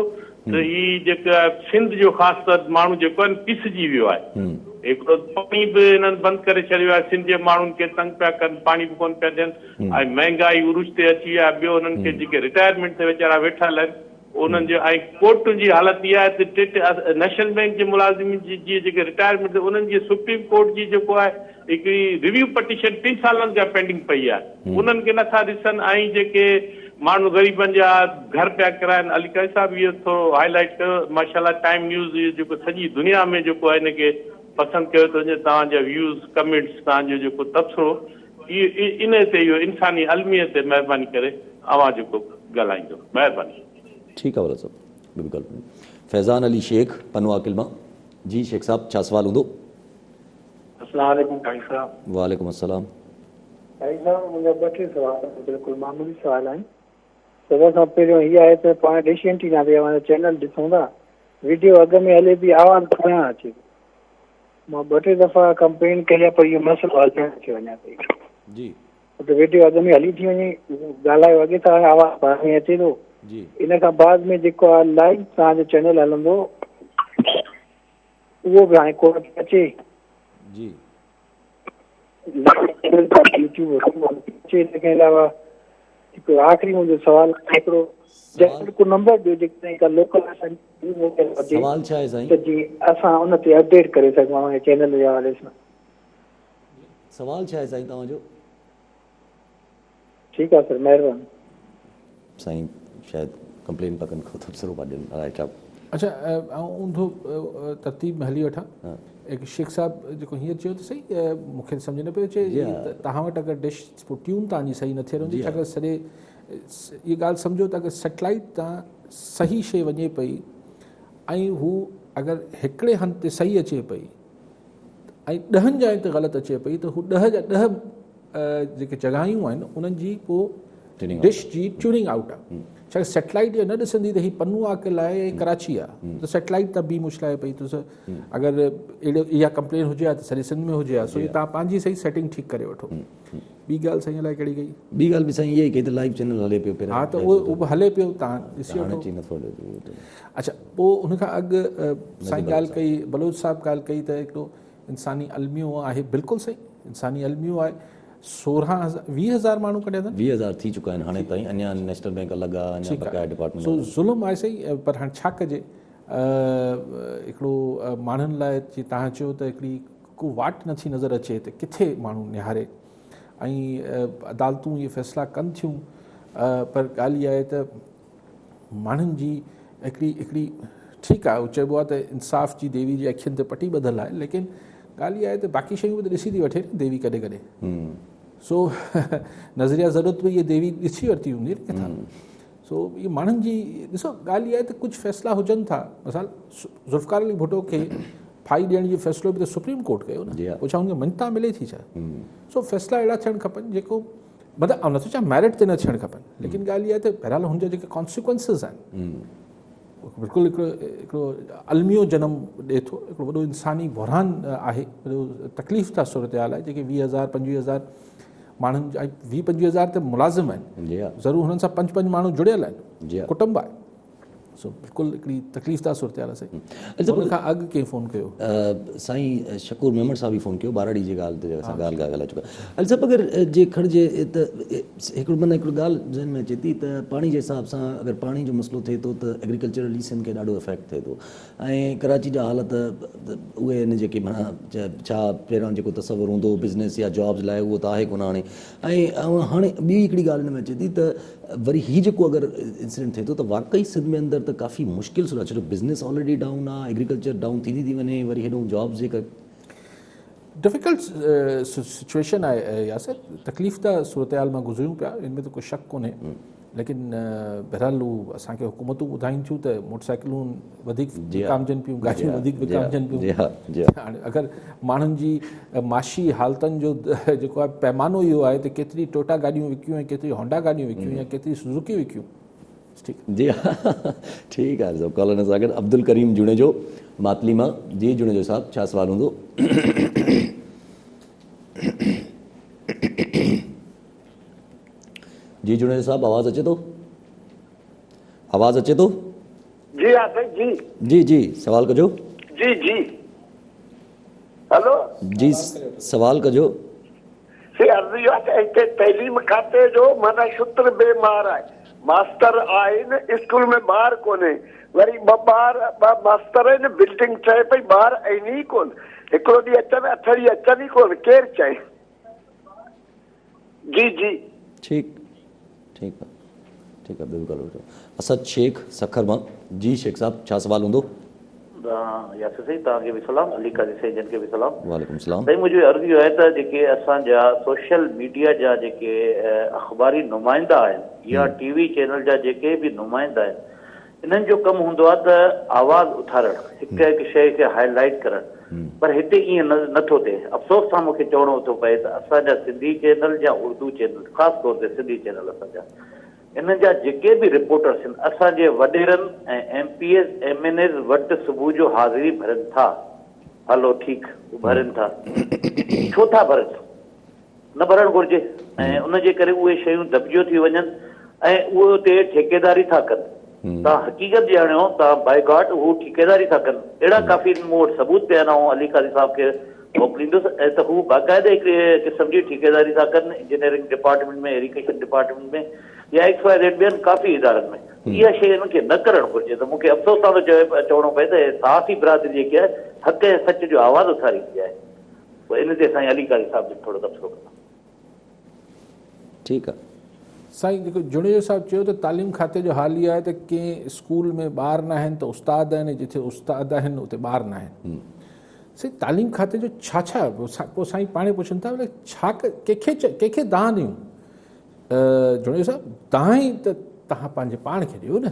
ته هي جيڪا سنڌ جو خاص طور ماڻهو جيڪو آهي پيسجي ويو آهي هڪڙو پاڻي به هنن بند ڪري ڇڏيو آهي سنڌ جي ماڻهن کي تنگ پيا ڪن پاڻي به ڪونه پيا ڏين ۽ مهنگائي عروج تي اچي وئي آهي ٻيو هنن کي جيڪي رٽائرمينٽ تي ويچارا ويٺل آهن انهن جو ۽ ڪورٽن جي حالت اها آهي ته ٽي ٽي نيشنل بئنڪ جي ملازمين جي جي جيڪي رٽائرمينٽ تي انهن جي سپريم ڪورٽ جي جيڪو آهي هڪڙي ريويو پٽيشن ٽن سالن کان پينڊنگ پئي آهي انهن کي نٿا ڏسن ۽ جيڪي ماڻهو غريبن جا گهر پيا ڪرائن علي قاضي صاحب اهو ٿورو هائي لائيٽ ڪيو ماشاءالله ٽائيم نيوز اهو جيڪو سڄي دنيا ۾ جيڪو آهي ان کي پسند ڪيو ٿو وڃي توهان جا ويوز ڪمينٽس توهان جو جيڪو تبصرو اهو ان تي اهو انساني الميي تي مهرباني ڪري اوهان جيڪو ڳالهائيندو مهرباني. ٺيڪ آ بلوچ صاحب بلڪل فيضان علي شيخ پنو عاقل مان جي شيخ صاحب ڇا سوال هوندو. السلام عليڪم قاري صاحب. وعليڪم السلام. قاري صاحب منهنجا ٻه ٽي سوال آهن بلڪل معمولي سوال آهن سڀ کان پهريون هي آهي ته پاڻ ڊش اينٽينا تي اوهان جو چينل ڏسون ٿا وڊيو اڳ ۾ هلي پئي آواز پويان اچي ٿو مان ٻه ٽي دفعا ڪمپلين ڪئي آهي پر اهو مسئلو حل نه ٿيو اڃا تائين. جي. ته ويڊيو اڳ ۾ هلي ٿي وڃي ڳالهايو اڳي ٿا آواز بعد ۾ اچي ٿو جي. ان کان بعد ۾ جيڪو آهي لائيو توهان جو چينل هلندو اهو به هاڻي ڪونه ٿو اچي. جي. لائيو چينل يوٽيوب اچي ان کان علاوه هڪ آخري منهنجو سوال آهي هڪڙو جنرل ڪو نمبر ڏيو جيڪڏهن ڪا لوڪل اسان جي هجي سوال ڇا آهي سائين؟ ته جي اسان ان تي اپڊيٽ ڪري سگهون اوهان جي چينل جي حوالي سان. سوال ڇا آهي سائين توهان جو؟ ٺيڪ آهي سر مهرباني. سائين شايد ڪمپلين پيا ڪن ڪو تبصرو پيا ڏين الائي ڇا. اڇا آئون اونڌو ترتيب ۾ هلي وٺان. شيخ صاحب جيڪو هينئر چيو ته صحيح مون کي سمجهه نه پيو اچي توهان وٽ اگر ڊش پوء ٽيون توهان جي صحيح نه ٿيل هوندي ڇاڪاڻ سڄي اها ڳالهه سمجهو ته اگر سيٽلائيٽ تان صحيح شيء وڃي پئي ۽ هو اگر هڪڙي هنڌ تي صحيح اچي پئي ۽ ڏهن جاين تي غلط اچي پئي ته هو ڏهه جا ڏهه جيڪي جڳهيون آهن انهن جي پوء ڊش جي ٽيوننگ آئوٽ آهي ڇا سيٽلائيٽ اهو نه ڏسندي ته هي پنو عاقل آهي يا ڪراچي آهي ته سيٽلائيٽ تان بيم اڇلائي پئي ته اگر اهڙو اها ڪمپلين هجي ها ته سڄي سنڌ ۾ هجي ها سو توهان پنهنجي صحيح سيٽنگ ٺيڪ ڪري وٺو. ٻي ڳالهه سائين الائي ڪهڙي ڪئي. ٻي ڳالهه به سائين اها ئي ڪئي ته لائيو چينل هلي پيو پهريان. ها ته اهو به هلي پيو توهان ڏسي وٺو. اڇا پوء ان کان اڳ سائين ڳالهه ڪئي بلوچ صاحب ڳالهه ڪئي ته هڪڙو انساني الميو آهي بلڪل صحيح انساني الميو آهي سورهن هزار ويهه هزار ماڻهو ڪڍيا اٿن. 20 هزار ٿي چڪا آهن هاڻي تائين اڃا نيشنل بينڪ الڳ آهي اڃا بقايا ڊپارٽمينٽ سو ظلم آهي صحيح پر هاڻي ڇا ڪجي هڪڙو ماڻهن لاء جي توهان چيو ته هڪڙي ڪو واٽ نٿي نظر اچي ته ڪٿي ماڻهو نهاري ۽ عدالتون اهي فيصلا ڪن ٿيون پر ڳالهه اها آهي ته ماڻهن جي هڪڙي هڪڙي ٺيڪ آهي چئبو آهي ته انصاف جي ديوي جي اکين تي پٽي ٻڌل آهي ليڪن ڳالهه اها آهي ته باقي شيون به ته ڏسي ٿي وٺي نه ديوي ڪڏهن ڪڏهن سو نظريا ضرورت به اهي ديوي ڏسي ورتي هوندي نه ڪٿان سو اهي ماڻهن جي ڏسو ڳالهه اها آهي ته ڪجهه فيصلا هجن ٿا مثال ذوالفقار علي ڀٽو کي ڦاهي ڏيڻ جو فيصلو به ته سپريم ڪورٽ ڪيو نه پوء ڇا ان کي مڃتا ملي ٿي ڇا سو فيصلا اهڙا ٿيڻ کپن جيڪو مطلب آئون نٿو چوان ميرٽ تي نه ٿيڻ کپن ليڪن ڳالهه اها آهي ته بهرحال هن جا جيڪي ڪانسيڪوئنسز آهن بلڪل هڪڙو هڪڙو الميو جنم ڏئي ٿو هڪڙو وڏو انساني بحران آهي وڏو تڪليف دا صورتحال آهي جيڪي ويهه هزار پنجويهه هزار ماڻهن جا ويهه پنجويهه هزار ته ملازم آهن ضرور هنن سان پنج پنج ماڻهو جڙيل آهن ڪٽنب آهي سو بلڪل هڪڙي تڪليف دا صورتحال آهي سائين ان کان اڳ ڪنهن فون ڪيو؟ سائين شڪور ميمڻ صاحب ئي فون ڪيو ٻارڙي جي ڳالهه تي اسان ڳالهه ڳالهائي چڪا علي صاحب اگر جي کڻجي ته هڪڙو معنيٰ هڪڙو ڳالهه ذهن ۾ اچي ٿي ته پاڻي جي حساب سان اگر پاڻي جو مسئلو ٿئي ٿو ته ايگريڪلچرلي سنڌ کي ڏاڍو افيڪٽ ٿئي ٿو ۽ ڪراچي جا حالت اهي آهن جيڪي معنيٰ ڇا پهريان جيڪو تصور هوندو هو بزنس يا جابز لاء اهو ته آهي ڪونه هاڻي ۽ هاڻي ٻي هڪڙي ڳالهه هن ۾ اچي ٿي ته وري هي جيڪو اگر انسيڊنٽ ٿئي ٿو ته واقعي سنڌ ۾ اندر ته ڪافي مشڪل صورت ڇو جو بزنس آلريڊي ڊائون آ ايگريڪلچر ڊائون ٿيندي ٿي وڃي وري هيڏو جابز جي ڪري ڊفيڪلٽ سچويشن آهي ياسر تڪليف ته صورتحال مان گذريون پيا ان ۾ ته ڪو شڪ ڪونهي ليڪن بهرحال هو اسان کي حڪومتون ٻڌائين ٿيون ته موٽر سائيڪلون وڌيڪ وڪامجن پيون گاڏيون وڌيڪ وڪامجن پيون هاڻي اگر ماڻهن جي معاشي حالتن جو جيڪو آهي پيمانو اهو آهي ته ڪيتري ٽوٽا گاڏيون وڪيون ۽ ڪيتري هونڊا گاڏيون وڪيون يا ڪيتري سوزوڪي وڪيون ٺيڪ جي ٺيڪ آهي صاحب ڪالر سان گڏ عبدالڪريم جوڻيجو ماتلي مان جي جوڻيجو صاحب ڇا سوال هوندو جي جوڻيجو صاحب آواز اچي ٿو آواز اچي ٿو جي ها سائين جي. جي جي سوال ڪجو. جي جي هلو. جي سوال ڪجو. سي عرض اهو آهي ته هتي تعليم کاتي جو معنيٰ شتر بي مار آهي ماستر آهن اسڪول ۾ ٻار ڪونهي وري ٻه ٻار ٻه ماستر آهن بلڊنگ ٺهي پئي ٻار آهن ئي ڪون هڪڙو ڏينهن اچن اٺ ڏينهن اچن ئي ڪون ڪير چئي جي جي. ٺيڪ ٺيڪ آ ٺيڪ آ بلڪل اسد شيخ سکر مان جي شيخ صاحب ڇا سوال هوندو. ياسر سائين توهان کي به سلام علي قاضي سائين جن کي به سلام. وعليڪم السلام. سائين منهنجو عرض اهو آهي ته جيڪي اسان جا سوشل ميڊيا جا جيڪي اخباري نمائندا آهن يا ٽي وي چينل جا جيڪي به نمائندا آهن انهن جو ڪم هوندو آهي ته آواز اٿارڻ، هڪ هڪ شيء کي هاء لائيٽ ڪرڻ، پر هتي ائين نه ٿو ٿئي. افسوس سان مون کي چوڻو ٿو پئي ته اسان جا سنڌي چينل يا اردو چينل، خاص طور تي سنڌي چينل اسان جا، انهن جا جيڪي به رپورٽرس آهن، اسان جي وڏيرن ۽ M P As, M N As وٽ صبح جو حاضري ڀرين ٿا. هلو ٺيڪ، ڀرين ٿا. ڇو ٿا ڀرين؟ نه ڀرڻ گهرجي ۽ ان جي ڪري اهي شيون دٻجيو ٿي وڃن ۽ اهي اتي ٺيڪيداري ٿا ڪن. توهان حقيقت ڄاڻيو ته باء گاڊ هو ٺيڪيداري ٿا ڪن. اهڙا ڪافي مون وٽ ثبوت پيا آهن آئون علي قاضي صاحب کي موڪليندس ۽ ته هو باقاعده هڪڙي قسم جي ٺيڪيداري ٿا ڪن انجنيئرنگ ڊپارٽمينٽ ۾ ايريگيشن ڊپارٽمينٽ ۾ يا ايڪس وائي زيڊ ٻين ڪافي ادارن ۾ اها شيء انهن کي نه ڪرڻ گهرجي ته مون کي افسوس سان ٿو چوڻو پئي ته صحافي برادري جيڪي آهي حق ۽ سچ جو آواز اٿاريندي آهي. پوء ان تي سائين علي قاضي صاحب جن ٿورو تبصرو ڪندا. ٺيڪ آ. سائين جيڪو جوڻيجو صاحب چيو ته تعليم کاتي جو حال اهو آهي ته ڪنهن اسڪول ۾ ٻار ناهن ته استاد آهن ۽ جتي استاد آهن اتي ٻار ناهن. سائين تعليم کاتي جو ڇا ڇا پوء سائين پاڻ پڇن ٿا ڇا ڪنهن کي ڪنهن کي دانهن ڏيون؟ جوڻيجو صاحب دانهن ئي ته توهان پنهنجي پاڻ کي ڏيو نه.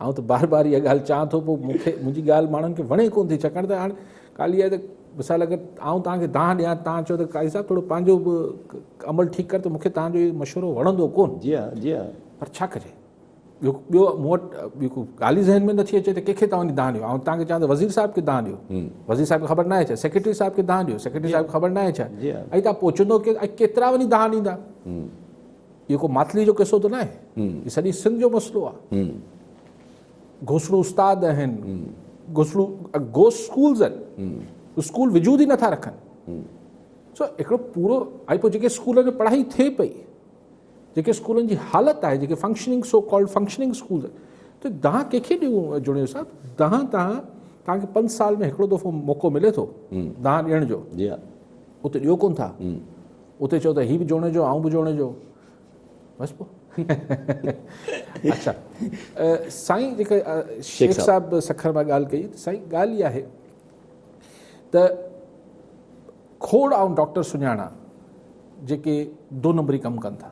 آئون ته بار بار اها ڳالهه چوان ٿو پوء مون کي منهنجي ڳالهه ماڻهن کي وڻي ڪونه ٿي ڇاڪاڻ ته هاڻي ڳالهه اها آهي ته مثال اگر آئون توهان کي دانهن ڏيان توهان چئو ته قاضي صاحب ٿورو پنهنجو به عمل ٺيڪ ڪر ته مون کي توهان جو اهو مشورو وڻندو ڪونه. جي ها جي ها. پر ڇا ڪجي ٻيو ٻيو مون وٽ ٻي ڪو ڳالهه ئي ذهن ۾ نٿي اچي ته ڪنهن کي توهان دانهن ڏيو. آئون توهان کي چوان ته وزير صاحب کي دانهن ڏيو، وزير صاحب کي خبر ناهي ڇا؟ سيڪريٽري صاحب کي دانهن ڏيو، سيڪريٽري صاحب کي خبر ناهي ڇا؟ ۽ توهان پهچندو ڪي ۽ ڪيترا وڃي دانهن ڏيندا؟ اهو ڪو ماتلي جو قصو ته ناهي، هي سڄي سنڌ جو مسئلو آهي. گوسڙو استاد آهن، گوسڙو گوس اسڪولز آهن، اسڪول وجود ئي نٿا رکن. سو هڪڙو پورو ۽ پوء جيڪي اسڪولن ۾ پڙهائي ٿئي پئي، جيڪي اسڪولن جي حالت آهي، جيڪي functioning so called functioning schools ته دانهن ڪنهن کي ڏيون جوڻيجو صاحب؟ دانهن تهان توهان کي 5 سال ۾ هڪڙو دفعو موقعو ملي ٿو دانهن ڏيڻ جو، جي ها، اتي ڏيو ڪونه ٿا. اتي چئو ته هي به جوڻيجو آئون به جوڻيجو، بس پوء. اڇا سائين جيڪا شيخ صاحب سکر مان ڳالهه ڪئي ته سائين ڳالهه اها آهي ته کوڙ آئون ڊاڪٽر سڃاڻان جيڪي دو نمبري ڪم ڪن ٿا،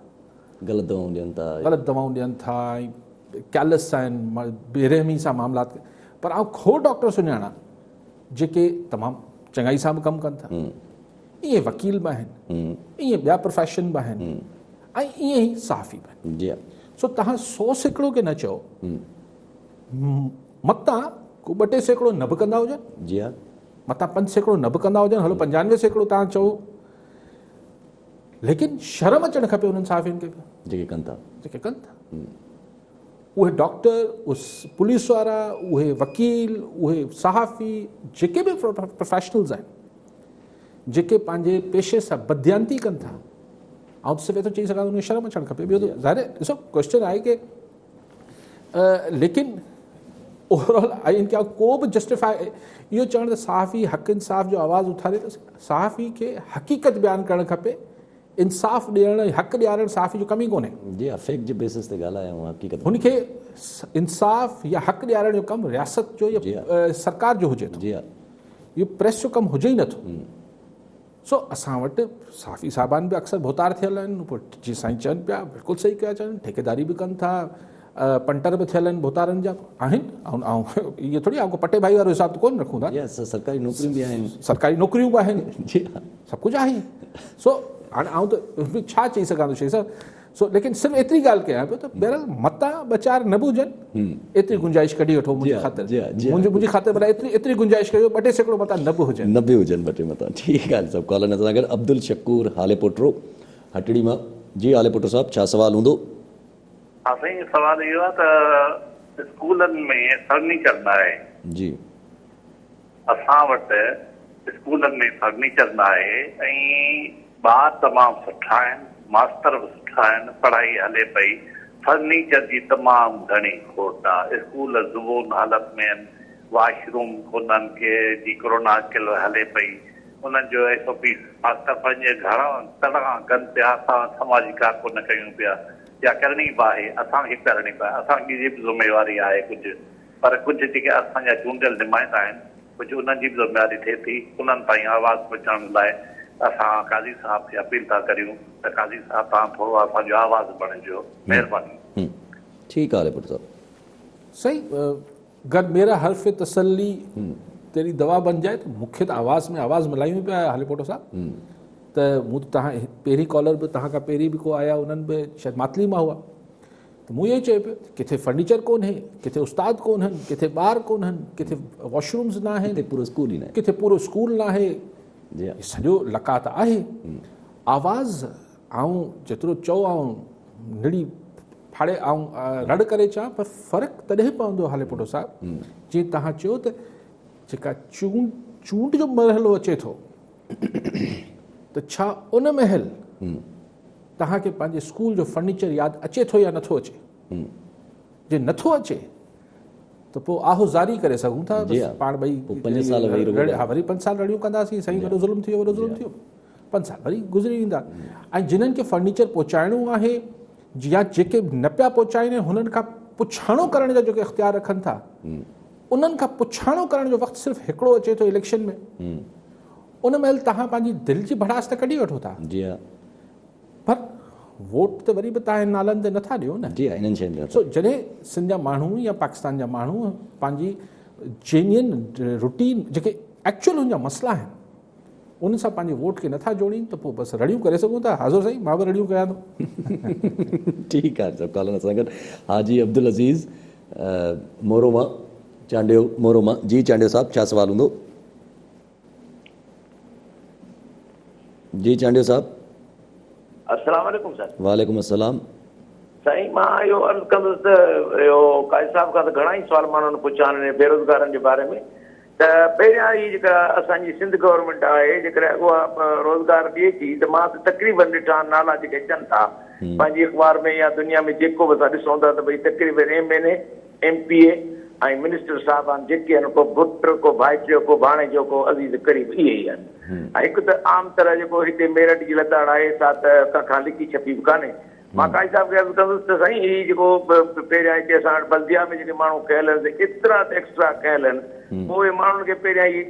غلط دوائون ڏين ٿا، غلط دوائون ڏين ٿا ۽ ڪيلس آهن، بيرحمي سان معاملات، پر آئون کوڙ ڊاڪٽر سڃاڻان جيڪي تمام چڱائي سان به ڪم ڪن ٿا، ائين وڪيل به آهن، ائين ٻيا پروفيشن به آهن ۽ ائين ئي صحافي به آهن. جي سو تهان 100% کي نه چئو، متان ڪو 2-3% نه به ڪندا هجن، جي ها، متان 5% نه به ڪندا هجن، هلو 95% تهان چئو، ليڪن شرم اچڻ کپي انهن صحافين کي به جيڪي ڪن ٿا، جيڪي ڪن ٿا. اهي ڊاڪٽر، اهي پوليس وارا، اهي وڪيل، اهي صحافي، جيڪي به پروفيشنلز آهن جيڪي پنهنجي پيشي سان بدديانتي ڪن ٿا، آئون ته صرف ايترو چئي سگهان ٿو انهن کي شرم اچڻ کپي. ٻيو ته ظاهر آهي ڏسو ڪويسچن آهي ڪي ليڪن اوورآل ان کي ڪو به جسٽيفائي اهو چوڻ ته صحافي حق انصاف جو آواز اٿاري ته صحافي کي حقيقت بيان ڪرڻ کپي، انصاف ڏيڻ ۽ حق ڏيارڻ صحافي جو ڪم ئي ڪونهي. جي ها فيڪٽ جي بيسس تي ڳالهايو ۽ حقيقت هن کي انصاف يا حق ڏيارڻ جو ڪم رياست جو يا سرڪار جو هجي ٿو، جي ها، اهو پريس جو ڪم هجي ئي نٿو. سو اسان وٽ صحافي صاحبان به اڪثر ڀوتار ٿيل آهن، پوء جي سائين چون پيا بلڪل صحيح پيا چون، ٺيڪيداري به ڪن ٿا، پنٽر به ٿيل آهن ڀوتارن جا آهن. آئون اهو ٿوري آئون ڪو پٽي ڀائي وارو حساب ته ڪونه رکون ٿا. جي سرڪاري نوڪريون به آهن، سرڪاري نوڪريون به آهن، جي ها، سڀ ڪجهه آهي. سو هاڻي آئون ته ڇا چئي سگهان ٿو شيخ صاحب، سو ليڪن صرف ايتري ڳالهه ڪيان پيو ته بهرحال متان ٻه چار نه به هجن، ايتري گنجائش ڪڍي وٺو منهنجي خاطر، منهنجي خاطر ڀلا ايتري ايتري گنجائش ڪيو 2-3% متان نه به هجن، نه به هجن 2-3 متان. ٺيڪ آهي صاحب. ڪالر سان گڏ عبدالشڪور هاليپوٽرو هٽڙي مان. جي هاليپوٽرو صاحب ڇا سوال هوندو؟ ها سائين سوال اهو آهي ته اسڪولن ۾ فرنيچر نه آهي. جي. اسان وٽ اسڪولن ۾ فرنيچر نه آهي ۽ ٻار تمام سٺا آهن ماستر به سٺا آهن پڙهائي هلي پئي فرنيچر جي تمام گهڻي کوٽ آهي اسڪول زبون حالت ۾ آهن واش روم ڪونهن ڪي جي ڪرونا اڪيل هلي پئي انهن جو ايس او پي ماستر پنهنجي گهران تڙان ڪن پيا اسان سماجي ڪارڪن ڪيون پيا يا ڪرڻي به آهي اسان کي ڪرڻي به آهي اسان جي به ذميواري آهي ڪجهه پر ڪجهه جيڪي اسان جا چونڊيل نمائندا آهن ڪجهه انهن جي به ذميواري ٿئي ٿي انهن تائين آواز پهچائڻ لاء اسان قاضي صاحب کي اپيل ٿا ڪريون ته قاضي صاحب توهان ٿورو اسان جو آواز بڻجو مهرباني. ٺيڪ آ پٽ صاحب. سائين گر ميرا حرف تسلي تيري دوا بن جائي ته مون کي ته آواز ۾ آواز ملايون پيا هاليپوٽو صاحب ته مون ته تهان پهرين ڪالر به تهان کان پهرين به ڪو آيا انهن به شايد ماتلي مان هئا ته مون اهو ئي چيو پيو ته ڪٿي فرنيچر ڪونهي، ڪٿي استاد ڪونهن، ڪٿي ٻار ڪونهن، ڪٿي واش رومز ناهن، ڪٿي پورو اسڪول ئي ناهي، ڪٿي پورو اسڪول ناهي. جي ها. هي سڄو لقاء ته آهي. آواز آئون جيترو چئو آئون نڙي ڦاڙي آئون رڙ ڪري چوان پر فرق تڏهن پوندو هاليپوٽو صاحب جيئن توهان چيو ته جيڪا چونڊ چونڊ جو مرحلو اچي ٿو ته ڇا ان مهل توهان کي پنهنجي اسڪول جو فرنيچر ياد اچي ٿو يا نٿو اچي؟ جي نٿو اچي ته پوء آهو زاري ڪري سگهون ٿا بس پاڻ ٻئي پنج سال ها وري 5 سال رڙيون ڪنداسين سائين وڏو ظلم ٿي ويو وڏو ظلم ٿي ويو 5 سال وري گذري ويندا ۽ جنن کي فرنيچر پهچائڻو آهي يا جيڪي نه پيا پهچائين هنن کان پڇاڻو ڪرڻ جا جيڪي اختيار رکن ٿا. انهن کان پڇاڻو ڪرڻ جو وقت صرف هڪڙو اچي ٿو اليڪشن ۾. ان مهل توهان پنهنجي دل جي ڀڙاس ته ڪڍي وٺو ٿا. جي ها. پر ووٽ ته وري به توهان هن نالن تي نٿا ڏيو نه. جي ها انهن شين تي. سو جڏهن سنڌ جا ماڻهو يا پاڪستان جا ماڻهو پنهنجي جينين روٽين جيڪي ايڪچوئل هن جا مسئلا آهن انهن سان پنهنجي ووٽ کي نٿا جوڙين ته پوء بس رڙيون ڪري سگهون ٿا. حاضر سائين مان به رڙيون ڪيان ٿو. ٺيڪ آهي سڀ ڪالر اسان گڏ حاجي عبدالعزيز مورو مان چانڊيو مورو مان جي چانڊيو صاحب ڇا سوال هوندو. جي چانڊيو صاحب. السلام عليڪم سر. وعليڪم السلام. سائين مان اهو عرض ڪندس ته اهو قاضي صاحب کان ته گهڻا ئي سوال ماڻهن پڇيا آهن بيروزگارن جي باري ۾ ته پهريان هي جيڪا اسان جي سنڌ گورنمينٽ آهي جيڪڏهن اها روزگار ڏئي ٿي ته مان ته تقريبن ڏٺا آهن نالا جيڪي اچن ٿا پنهنجي اخبار ۾ يا دنيا ۾ جيڪو به اسان ڏسون ٿا ته ڀئي تقريبن M N A M P A ۽ minister صاحبان جيڪي آهن ڪو ڀٽ ڪو ڀائٽيو ڪو ڀاڻيجو ڪو عزيز قريب اهي ئي آهن ۽ هڪ ته عام طرح جيڪو هتي ميرٽ جي لتاڙ آهي سا ته ڪنهن کان لڪي ڇپي به ڪانهي. مان قاضي صاحب کي عرض ڪندس ته سائين هي جيڪو پهريان هتي اسان وٽ بلديا ۾ جيڪي ماڻهو کنيل آهن سي ايترا ته ايڪسٽرا کنيل آهن پوء اهي ماڻهن کي پهريان هي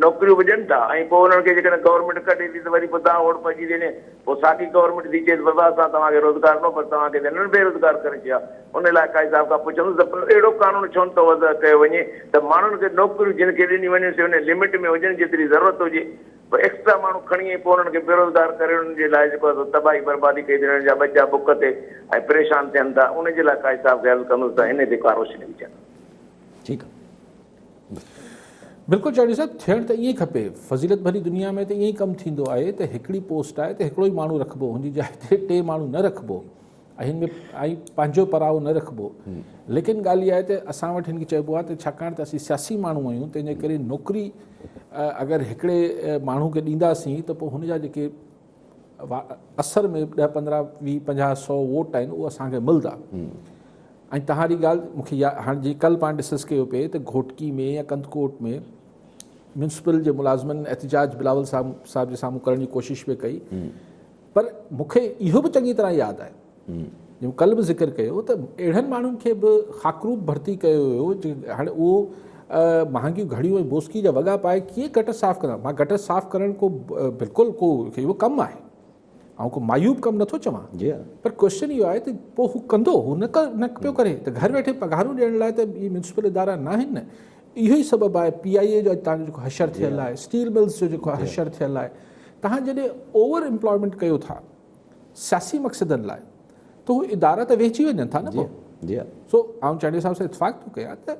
نوڪريون به ڏين ٿا ۽ پوء انهن کي جيڪڏهن گورنمينٽ ڪڍي ٿي ته وري پوء دانهن هوڙ پئجي ٿي وڃي پوء ساڳي گورنمينٽ ٿي چئي ته بابا اسان توهان کي روزگار ڏنو پر توهان کي ته هنن بيروزگار ڪري ڇڏيو آهي ان لاء قاضي صاحب کان پڇندس ته اهڙو قانون ڇو نٿو وضع ڪيو وڃي ته ماڻهن کي نوڪريون جن کي ڏنيون وڃن سي ان لمٽ ۾ هجن جيتري ضرورت هجي پوء ايڪسٽرا ماڻهو کڻي ۽ پوء انهن کي بيروزگار ڪري انهن جي لاء جيڪو آهي سو تباهي بربادي ڪئي ٿي انهن جا ٻچا بک تي ۽ پريشان ٿين ٿا ان جي لاء قاضي صاحب کي عرض ڪندس ته ان تي ڪا روشني وجهن. ٺيڪ آ. بلڪل چانڊيو صاحب ٿيڻ ته ائين کپي فضيلت ڀري دنيا ۾ ته ائين ئي ڪم ٿيندو آهي ته هڪڙي پوسٽ آهي ته هڪڙو ئي ماڻهو رکبو هن جي جاء تي ٽي ماڻهو نه رکبو ۽ هن ۾ ۽ پنهنجو پرائو نه رکبو ليڪن ڳالهه اها آهي ته اسان وٽ هن کي چئبو آهي ته ڇاڪاڻ ته اسين سياسي ماڻهو آهيون تنهن جي ڪري نوڪري اگر هڪڙي ماڻهو کي ڏينداسين ته پوء هن جا جيڪي اثر ۾ 10 15 20 50 100 ووٽ آهن اهو اسان کي ملندا ۽ توهان جي ڳالهه مونکي هاڻي جي ڪل پاڻ ڊسڪس ڪيو پئي ته گهوٽڪي ۾ يا ڪنڌڪوٽ ۾ ميونسپل جي ملازمن احتجاج بلاول صاحب صاحب جي سامهون ڪرڻ جي ڪوشش پئي ڪئي پر مون کي اهو به چڱي طرح ياد آهي جيئن ڪل به ذڪر ڪيو ته اهڙن ماڻهن کي به خاڪروب ڀرتي ڪيو ويو جي هاڻي اهو مهانگيون گهڙيون ۽ بوسڪي جا وڳا پائي ڪيئن گٽر صاف ڪندا مان گٽر صاف ڪرڻ ڪو بلڪل ڪو اهو ڪم آهي آئون ڪو معيوب ڪم نٿو چوان جي پر ڪوشچن اهو آهي ته پوء هو ڪندو هو نه پيو ڪري ته گهر ويٺي پگهارون ڏيڻ لاء ته اهي ميونسپل ادارا نه آهن نه اهو ئي سبب آهي پي آء اي جو اڄ تان جو جيڪو حشر ٿيل آهي اسٽيل ملز جو جيڪو حشر ٿيل آهي توهان جڏهن اوور امپلائمينٽ ڪيو ٿا سياسي مقصدن لاء ته هو ادارا ته ويهجي وڃن ٿا نه پوء جي سو آئون چانڊيو صاحب سان اتفاق ٿو ڪيان ته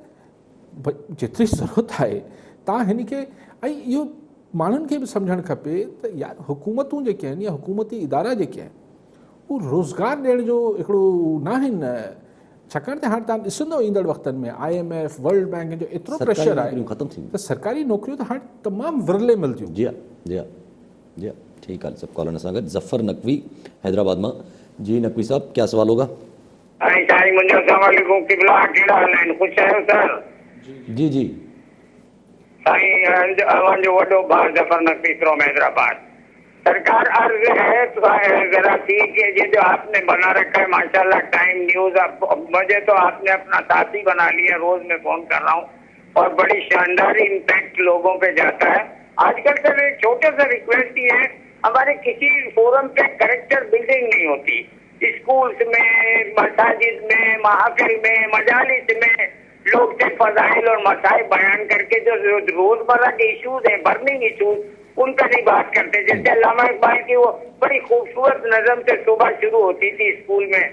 جيتري ضرورت آهي توهان هن کي ۽ اهو ماڻهن کي به سمجهڻ کپي ته يار حڪومتون جيڪي آهن يا حڪومتي ادارا جيڪي آهن هو روزگار ڏيڻ جو هڪڙو ناهن ڇاڪاڻ ته هاڻ توهان ڏسندو ايندڙ وقتن ۾ I M F world bank جو ايترو پريشر آهي ختم ٿي ته سرڪاري نوڪريون ته هاڻ تمام ورلي ملنديون. جي ها جي ها جي ها ٺيڪ آهي سڀ ڪالر اسان گڏ ظفر نقوي حيدرآباد مان جي نقوي صاحب ڪيا سوال هوگا. سائين سائين منهنجو اسلام عليڪم قبلا ڪهڙا حال آهن خوش آهيو سر. جي جي. سائين اوهان جو وڏو ڀاء ظفر نقوي فرام حيدرآباد. सरकार अर्ज है तो जरा ठीक है ये जो आपने बना रखा है माशाल्लाह टाइम न्यूज आप मुझे तो आपने अपना साथी बना लिया रोज मैं फोन कर रहा हूँ और बड़ी शानदार इम्पैक्ट लोगों पे जाता है आजकल सर एक छोटे सा रिक्वेस्ट ही है हमारे किसी फोरम पे करेक्टर बिल्डिंग नहीं होती स्कूल्स में मसाजिद में महाफिल में मजालिस में लोग से फजाइल और मसाइल बयान करके जो रोजमर्रा के इश्यूज हैं बर्निंग इश्यूज उन पर नहीं बात करते जैसे अल्लामा इकबाल की वो बड़ी खूबसूरत नज़म से सुबह शुरू होती थी स्कूल में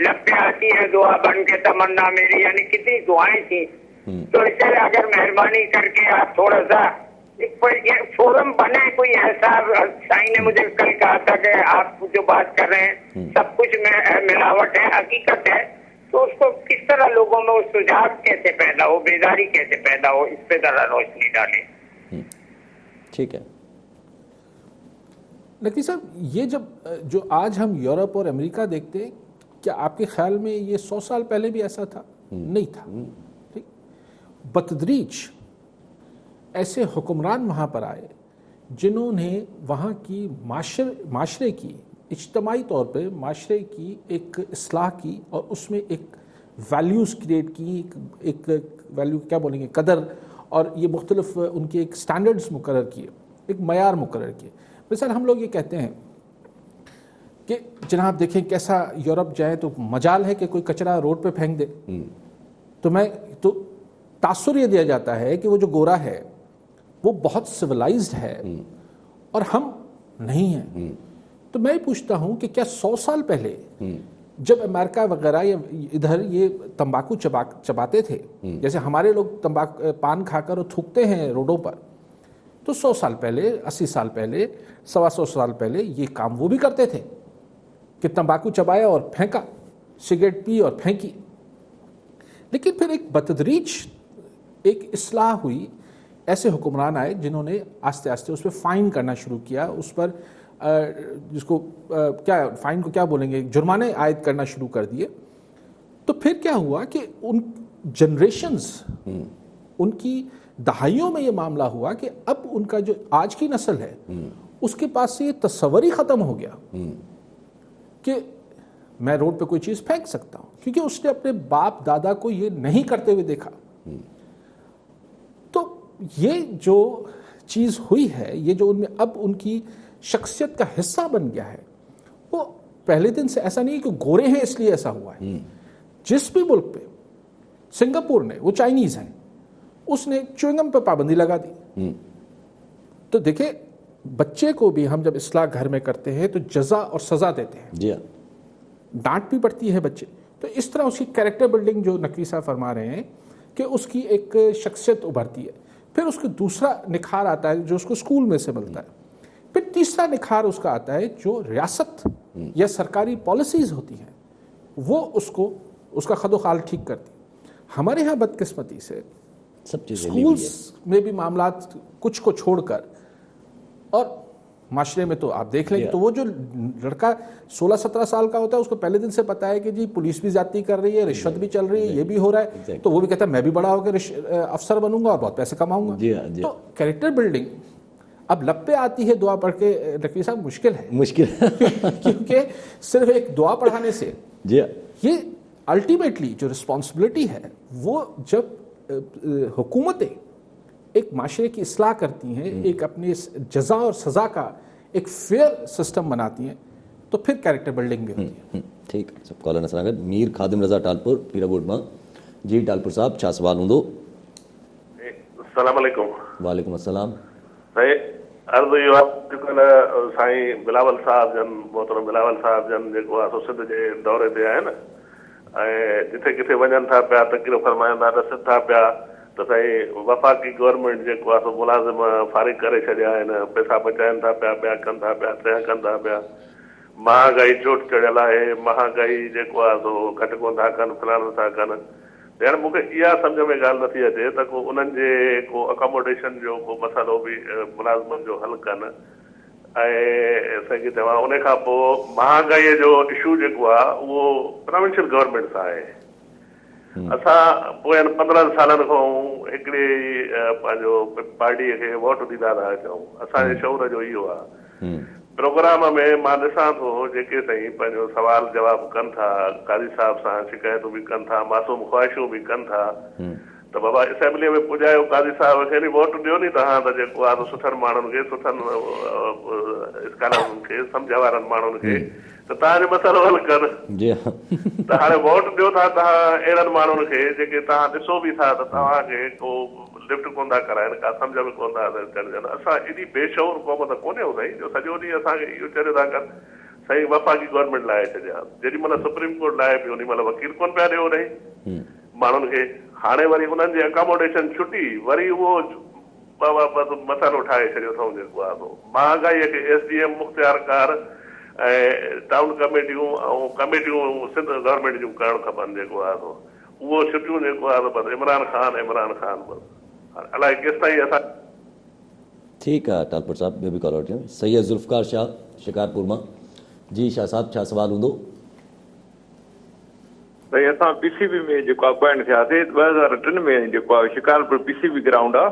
लब पे आती है दुआ बन के तमन्ना मेरी यानी कितनी दुआएं थी तो इसलिए अगर मेहरबानी करके आप थोड़ा सा एक फोरम बने कोई ऐसा साईं ने मुझे कल कहा था कि आप जो बात कर रहे हैं सब कुछ में मिलावट है हकीकत है तो उसको किस तरह लोगों में वो सुझाव कैसे पैदा हो बेदारी कैसे पैदा हो इस पे जरा रोशनी डालें। ठीक है नकवी साहब, ये जब जो आज हम यूरोप और अमेरिका देखते हैं, क्या आपके ख्याल में ये 100 साल पहले भी ऐसा था? नहीं था। ठीक, बतदरीज ऐसे हुक्मरान वहाँ पर आए जिन्होंने वहाँ की माशरे की इज्तमाही तौर पे माशरे की एक इस्लाह की और उसमें एक वैल्यूज़ क्रिएट की, एक वैल्यू क्या बोलेंगे, कदर, और ये मुख्तलिफ उनके एक स्टैंडर्ड्स मुकर्रर किए, एक मयार मुकर्रर किए। मिसाल हम लोग ये कहते हैं कि जनाब देखें कैसा यूरोप जाए तो मजाल है कि कोई कचरा रोड पे फेंक दे, तो मैं तो तासुर ये दिया जाता है कि वो जो गोरा है वो बहुत सिविलाइज्ड है और हम नहीं हैं। तो मैं पूछता हूं कि क्या 100 साल पहले जब अमेरिका वगैरह या इधर ये तंबाकू चबाते थे, जैसे हमारे लोग तंबाकू पान खाकर और थूकते हैं रोडों पर, तो 100 साल पहले, 80 साल पहले, 125 साल पहले ये काम वो भी करते थे कि तंबाकू चबाया और फेंका, सिगरेट पी और फेंकी। लेकिन फिर एक बतदरीज एक इस्लाह हुई, ऐसे हुक्मरान आए जिन्होंने आस्ते आस्ते उस पर फ़ाइन करना शुरू किया, उस पर जिसको क्या फ़ाइन को क्या बोलेंगे, जुर्माने आयद करना शुरू कर दिए। तो फिर क्या हुआ कि उन जनरेशन्स, उनकी दहाइयों में ये मामला हुआ कि अब उनका जो आज की नस्ल है उसके पास से ये तस्वर ही ख़त्म हो गया कि मैं रोड पे कोई चीज़ फेंक सकता हूँ, क्योंकि उसने अपने बाप दादा को ये नहीं करते हुए देखा। तो ये जो चीज़ हुई है, ये जो उनमें अब उनकी शख्सियत का हिस्सा बन गया है, वो पहले दिन से ऐसा नहीं है कि गोरे हैं इसलिए ऐसा हुआ है। जिस भी मुल्क पे, सिंगापुर ने, वो चाइनीज़ हैं, उसने च्युइंगम पे पाबंदी लगा दी। तो देखिए बच्चे को भी हम जब इस्लाह घर में करते हैं तो जजा और सज़ा देते हैं, जी हाँ, डांट भी पड़ती है बच्चे। तो इस तरह उसकी कैरेक्टर बिल्डिंग जो नकवी साहब फरमा रहे हैं कि उसकी एक शख्सियत उभरती है। फिर उसको दूसरा निखार आता है जो उसको स्कूल में से मिलता है। फिर तीसरा निखार उसका आता है जो रियासत या सरकारी पॉलिसीज़ होती हैं वो उसको उसका खदोखाल ठीक करती है। हमारे यहाँ बदकिस्मती से सब चीज़ें स्कूल्स में भी मामलात कुछ को छोड़कर और माशरे में तो आप देख लेंगे, तो वो जो लड़का 16-17 साल का होता है उसको पहले दिन से पता है कि जी पुलिस भी ज्यादती कर रही है, रिश्वत भी चल रही है, ये भी हो रहा है, तो वो भी कहता है मैं भी बड़ा होकर अफसर बनूंगा और बहुत पैसे कमाऊंगा। तो कैरेक्टर बिल्डिंग अब लब पे आती है दुआ पढ़ के नकवी साहब, मुश्किल है, मुश्किल क्योंकि सिर्फ एक दुआ पढ़ाने से ये अल्टीमेटली जो रिस्पॉन्सिबिलिटी है वो जब हुकूमतें एक माशरे की इस्लाह करती हैं, एक अपनी जजा और सज़ा का एक फेयर सिस्टम बनाती हैं, तो फिर कैरेक्टर बिल्डिंग भी होती है। ठीक, सब कॉलर असां मीर खादिम रज़ा टालपुर पीरागोठ मां। जी टालपुर साहब, छा सवाल हूंदो? अस्सलाम वालेकुम। वालेकुम अस्सलाम। साईं अर्ज़ इहो आहे, अॼुकल्ह साईं बिलावल साहब जन, मोहतरम बिलावल साहब जन जेको आहे सो सिंध जे दौरे ते आहिनि ऐं जिथे किथे वञनि था पिया तक़रीर फरमाइनि था, ॾसनि था पिया त साईं वफ़ाक़ी गवर्नमेंट जेको आहे सो मुलाज़िम फ़ारिग करे छॾिया आहिनि, पैसा बचाइनि था पिया, ॿिया कनि था पिया, टियां कनि था पिया, महांगाई चोट चढ़ियल आहे, महांगाई जेको आहे सो घटि कोन था कनि, फलाणो था कनि। हाणे मूंखे इहा सम्झ में ॻाल्हि नथी अचे त को उन्हनि जे को अकोमोडेशन जो को मसइलो बि मुलाज़िमनि जो हल कनि। ऐं साईं खे चवां उन खां पोइ महांगाईअ जो इशू जेको आहे उहो प्रोविंशियल गवर्नमेंट सां आहे। असां पोयनि 15 सालनि खां हिकिड़ी पंहिंजो पार्टीअ खे वोट ॾींदा था अचूं, असांजे शऊर जो इहो आहे। प्रोग्राम में मां ॾिसां थो जेके साईं पंहिंजो सवाल जवाब कनि था, काज़ी साहब सां शिकायतूं बि कनि था, मासूम ख़्वाहिशूं बि कनि था त बाबा असेंबलीअ में पुॼायो काज़ी साहब खे, वोट ॾियो नी तव्हां त जेको आहे सुठनि माण्हुनि खे, सुठनि स्कॉलरनि खे, सम्झ वारनि माण्हुनि खे त तव्हांजो मसइलो हल कनि। त हाणे वोट ॾियो था तव्हां अहिड़नि माण्हुनि खे जेके तव्हां ॾिसो बि था त तव्हांखे को लिफ्ट कोन था कराइनि, का सम्झ में कोन था अचनि। असां एॾी बेशऊर क़ौम त कोन्हे साईं जो सॼो ॾींहुं असांखे इहो चयो था कनि साईं वफ़ाक़ी गवर्नमेंट लाए छॾिया, जेॾी महिल सुप्रीम कोर्ट लाए पियो उन महिल वकील कोन पिया ॾियो साईं माण्हुनि खे। हाणे वरी उन्हनि जी अकोमोडेशन छुटी, वरी उहो मसइलो ठाहे छॾियो अथऊं जेको आहे सो महांगाईअ खे एस डी एम मुख़्तियारकार ऐं टाउन कमेटियूं ऐं कमेटियूं सिंध गवर्नमेंट जूं करणु खपनि जेको आहे सो उहो छुटियूं जेको आहे बसि इमरान ख़ान इमरान ख़ान बसि अलाए केसि ताईं असां। ठीकु आहे टालपुर साहब, ॿियो बि कॉल वठियूं। सैयद ज़ुल्फ़कार शाह शिकारपुर मां। जी शाह साहब, छा सवाल हूंदो? साईं असां पीसीबी में जेको अपॉइंट थियासीं 2003 में, जेको आहे शिकारपुर पीसीबी ग्राउंड आहे,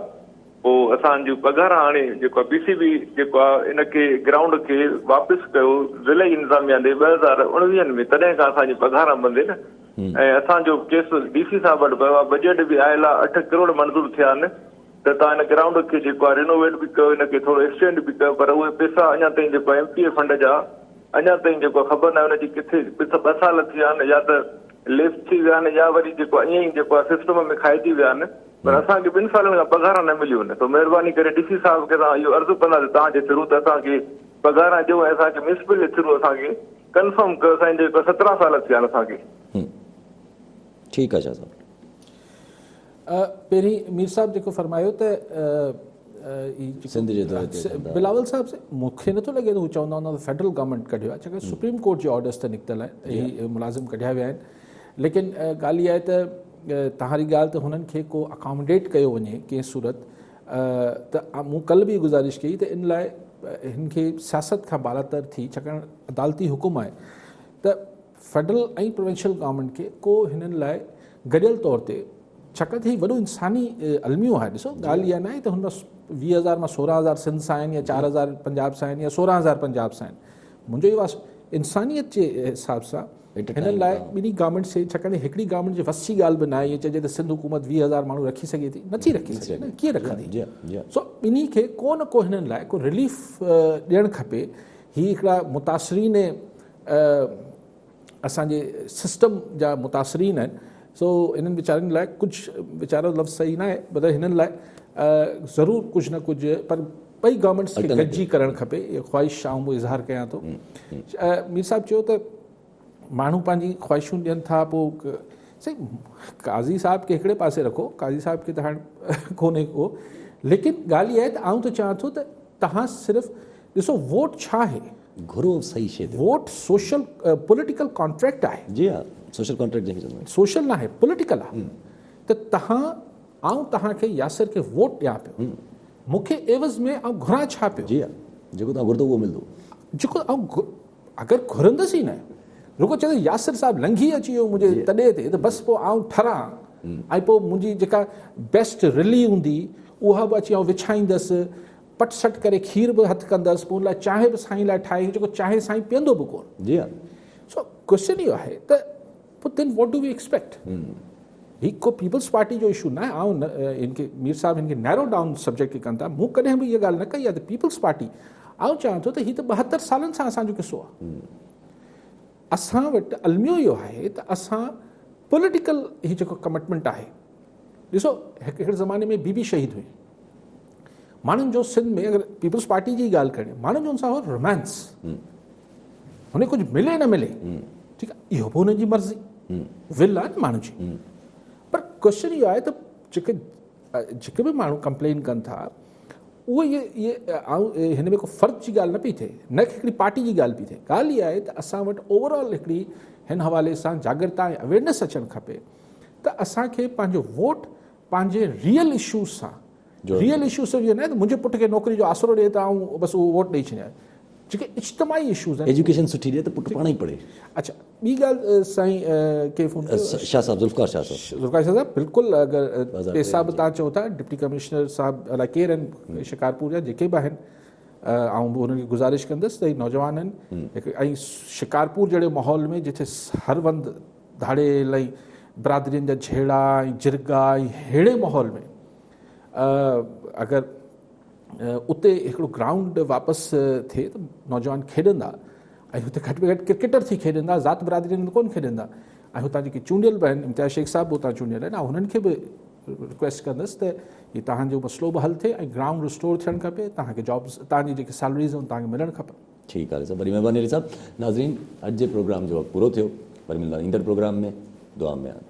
पोइ असांजो पघार हाणे जेको आहे पीसीबी जेको आहे इन खे ग्राउंड खे वापसि कयो ज़िले इंतिज़ामिया ॾे 2019 में, तॾहिं खां असांजी पघार बंदि आहिनि। ۽ اسان جو ڪيس ڊي سي صاحب وٽ پيو آهي، بجيٽ به آيل آهي، 8 ڪروڙ منظور ٿيا آهن ته توهان هن گرائونڊ کي جيڪو آهي رينوويٽ به ڪيو، هن کي ٿورو ايڪسٽينڊ به ڪيو، پر اهي پئسا اڃا تائين جيڪو آهي ايم پي اي فنڊ جا اڃا تائين جيڪو آهي خبر ناهي ان جي ڪٿي 2 سال ٿي ويا آهن، يا ته ليپس ٿي ويا آهن يا وري جيڪو ائين ئي جيڪو آهي سسٽم ۾ کائجي ويا آهن، پر اسان کي 2 سالن کان پگهار نه مليون آهن. سو مهرباني ڪري ڊي سي صاحب کي اسان اهو عرض ڪنداسين توهان جي ٿرو ته اسان کي پگهار ڏيو ۽ اسان کي ميونسپل جي ٿرو اسان کي ڪنفرم ڪيو سائين جيڪو 17 سال ٿيا آهن اسان کي. ٺيڪ آ شاھ صاحب. پهرين مير صاحب جيڪو فرمايو ته سنڌ جي دوري تي بلاول صاحب سي مون کي نٿو لڳي ته هو چوندا هوندا ته فيڊرل گورنمينٽ ڪڍيو آهي ڇاڪاڻ سپريم ڪورٽ جي آرڊرس ته نڪتل آهن هي ملازم ڪڍيا ويا آهن ليڪن ڳالهه اها آهي ته توهان جي ڳالهه ته هنن کي ڪو اڪاموڊيٽ ڪيو وڃي ڪنهن صورت ته مون ڪلهه به گذارش ڪئي ته ان لاء هن کي سياست کان بالاتر ٿي ڇاڪاڻ عدالتي حڪم آهي ته فيڊرل ۽ پروونشل گورنمينٽ کي ڪو هنن لاء گڏيل طور تي ڇاڪاڻ ته هي وڏو انساني الميو آهي ڏسو ڳالهه اها ناهي ته هن 20,000 مان 16,000 سنڌ سان آهن يا 4,000 پنجاب سان آهن يا 16,000 پنجاب سان آهن منهنجو اهو انسانيت جي حساب سان هنن لاء ٻنهي گورنمينٽس کي ڇاڪاڻ ته هڪڙي گورنمينٽ جي وس جي ڳالهه به ناهي ائين چئجي ته سنڌ حڪومت 20,000 ماڻهو رکي سگهي ٿي نٿي رکي سگهي نه ڪيئن رکندي سو ٻنهي کي ڪو نه ڪو هنن لاء ڪو رليف ڏيڻ کپي هي هڪڙا متاثرين اسان جي سسٽم جا متاثرين آهن سو انهن ويچارن لاء ڪجهه ويچارو لفظ صحيح ناهي پر هنن لاء ضرور ڪجهه نه ڪجهه پر ٻئي گورنمينٽس کي گڏجي ڪرڻ کپي اها خواهش آئون به اظهار ڪيان ٿو مير صاحب چيو ته ماڻهو پنهنجي خواهشون ڏين ٿا پوء سائين قاضي صاحب کي هڪڙي پاسي رکو قاضي صاحب کي ته هاڻ ڪونهي ڪو ليڪن ڳالهه اها آهي ته آئون ته چوان ٿو ته تهان صرف ڏسو ووٽ ڇا آهي گهرو صحيح شيء ووٽ سوشل پوليٽيڪل ڪانٽريڪٽ آهي جي ها سوشل ڪانٽريڪٽ جنهن کي چوندا آهن سوشل ناهي پوليٽيڪل آهي ته تهان آئون تهان کي ياسر کي ووٽ ڏيان پيو مون کي عيوض ۾ آئون گهران ڇا پيو جي ها جيڪو تهان گهرندو اهو ملندو جيڪو آئون اگر گهرندس ئي نه رڳو چوندس ياسر صاحب لنگهي اچي ويو منهنجي تڏي تي ته بس پوء آئون ٺران ۽ پوء منهنجي جيڪا بيسٽ رلي هوندي اها به اچي آئون وڇائيندس پٽ سٽ ڪري کير به هٿ ڪندس پوء ان لاء چانهه به سائين لاء ٺاهي جيڪو چانهه سائين پيئندو به ڪونه. جي ها. سو ڪويسچن اهو آهي ته پوء دين what do we expect? هي ڪو پيپلز پارٽي جو اشو ناهي آئون هن کي مير صاحب هن کي نيرو ڊائون سبجيڪٽ کي ڪن ٿا مون ڪڏهن به اها ڳالهه نه ڪئي آهي ته پيپلز پارٽي آئون چوان ٿو ته هي ته 72 سالن سان اسان جو قصو آهي اسان وٽ الميو اهو آهي ته اسان پوليٽيڪل هي جيڪو ڪمٽمينٽ آهي ڏسو هڪ زماني ۾ بي بي شهيد هئي ماڻهن جو سنڌ ۾ اگر پيپلز پارٽي جي ڳالهه ڪري ماڻهن جو ان سان هو رومانس هن ڪجهه ملي نه ملي ٺيڪ آهي اهو به هن جي مرضي ول آهي نه ماڻهن جي پر ڪوشچن اهو آهي ته جيڪي جيڪي به ماڻهو ڪمپلين ڪن ٿا اهي اهي آئون هن ۾ ڪو فرد جي ڳالهه نه پئي ٿئي نه هڪڙي پارٽي جي ڳالهه پئي ٿئي ڳالهه اها آهي ته اسان وٽ اوور آل هڪڙي هن حوالي سان جاڳرتا ۽ اويئرنيس اچڻ کپي ته اسان کي پنهنجو ووٽ پنهنجي ريئل اشوز سان ريئل اشوز صرف اهو نه آهي ته منهنجي پٽ کي نوڪري جو آسرو ڏي ته آئون بس اهو ووٽ ڏئي ڇڏيان جيڪي اجتماعي اشوز آهن ايجوڪيشن سٺي ڏي ته پٽ پاڻ ئي پڙهي. اڇا ٻي ڳالهه سائين ڪي فون ڪيو شاهه صاحب ذوالفقار شاهه صاحب ذوالفقار شاهه صاحب بلڪل اگر پيسا به تان چئو ٿا ڊپٽي ڪمشنر صاحب الائي ڪير آهن شڪارپور جا جيڪي به آهن آئون به انهن کي گذارش ڪندس ته هي نوجوان آهن ۽ شڪارپور جهڙي ماحول ۾ جتي هر وند ڌاڙيل ۽ برادرين جا جهيڙا ۽ جرڳا ۽ ههڙي ماحول ۾ اگر اتي هڪڙو گرائونڊ واپس ٿئي ته نوجوان کيڏندا ۽ هتي گهٽ ۾ گهٽ ڪرڪيٽر ٿي کيڏندا ذات برادري ۾ ڪونه کيڏندا ۽ هتان جيڪي چونڊيل به آهن امتياز شيخ صاحب به هتان چونڊيل آهن هنن کي به رڪويسٽ ڪندس ته هي تهان جو مسئلو به حل ٿئي ۽ گرائونڊ رسٽور ٿيڻ کپي تهان کي جابس تهان جي جيڪي سيلريز آهن تهان کي ملڻ کپن. ٺيڪ آهي صاحب وڏي مهرباني علي صاحب ناظرين اڄ جي پروگرام جو وقت پورو ٿيو وري ملندا ايندڙ پروگرام ۾ دعا ۾ ياد.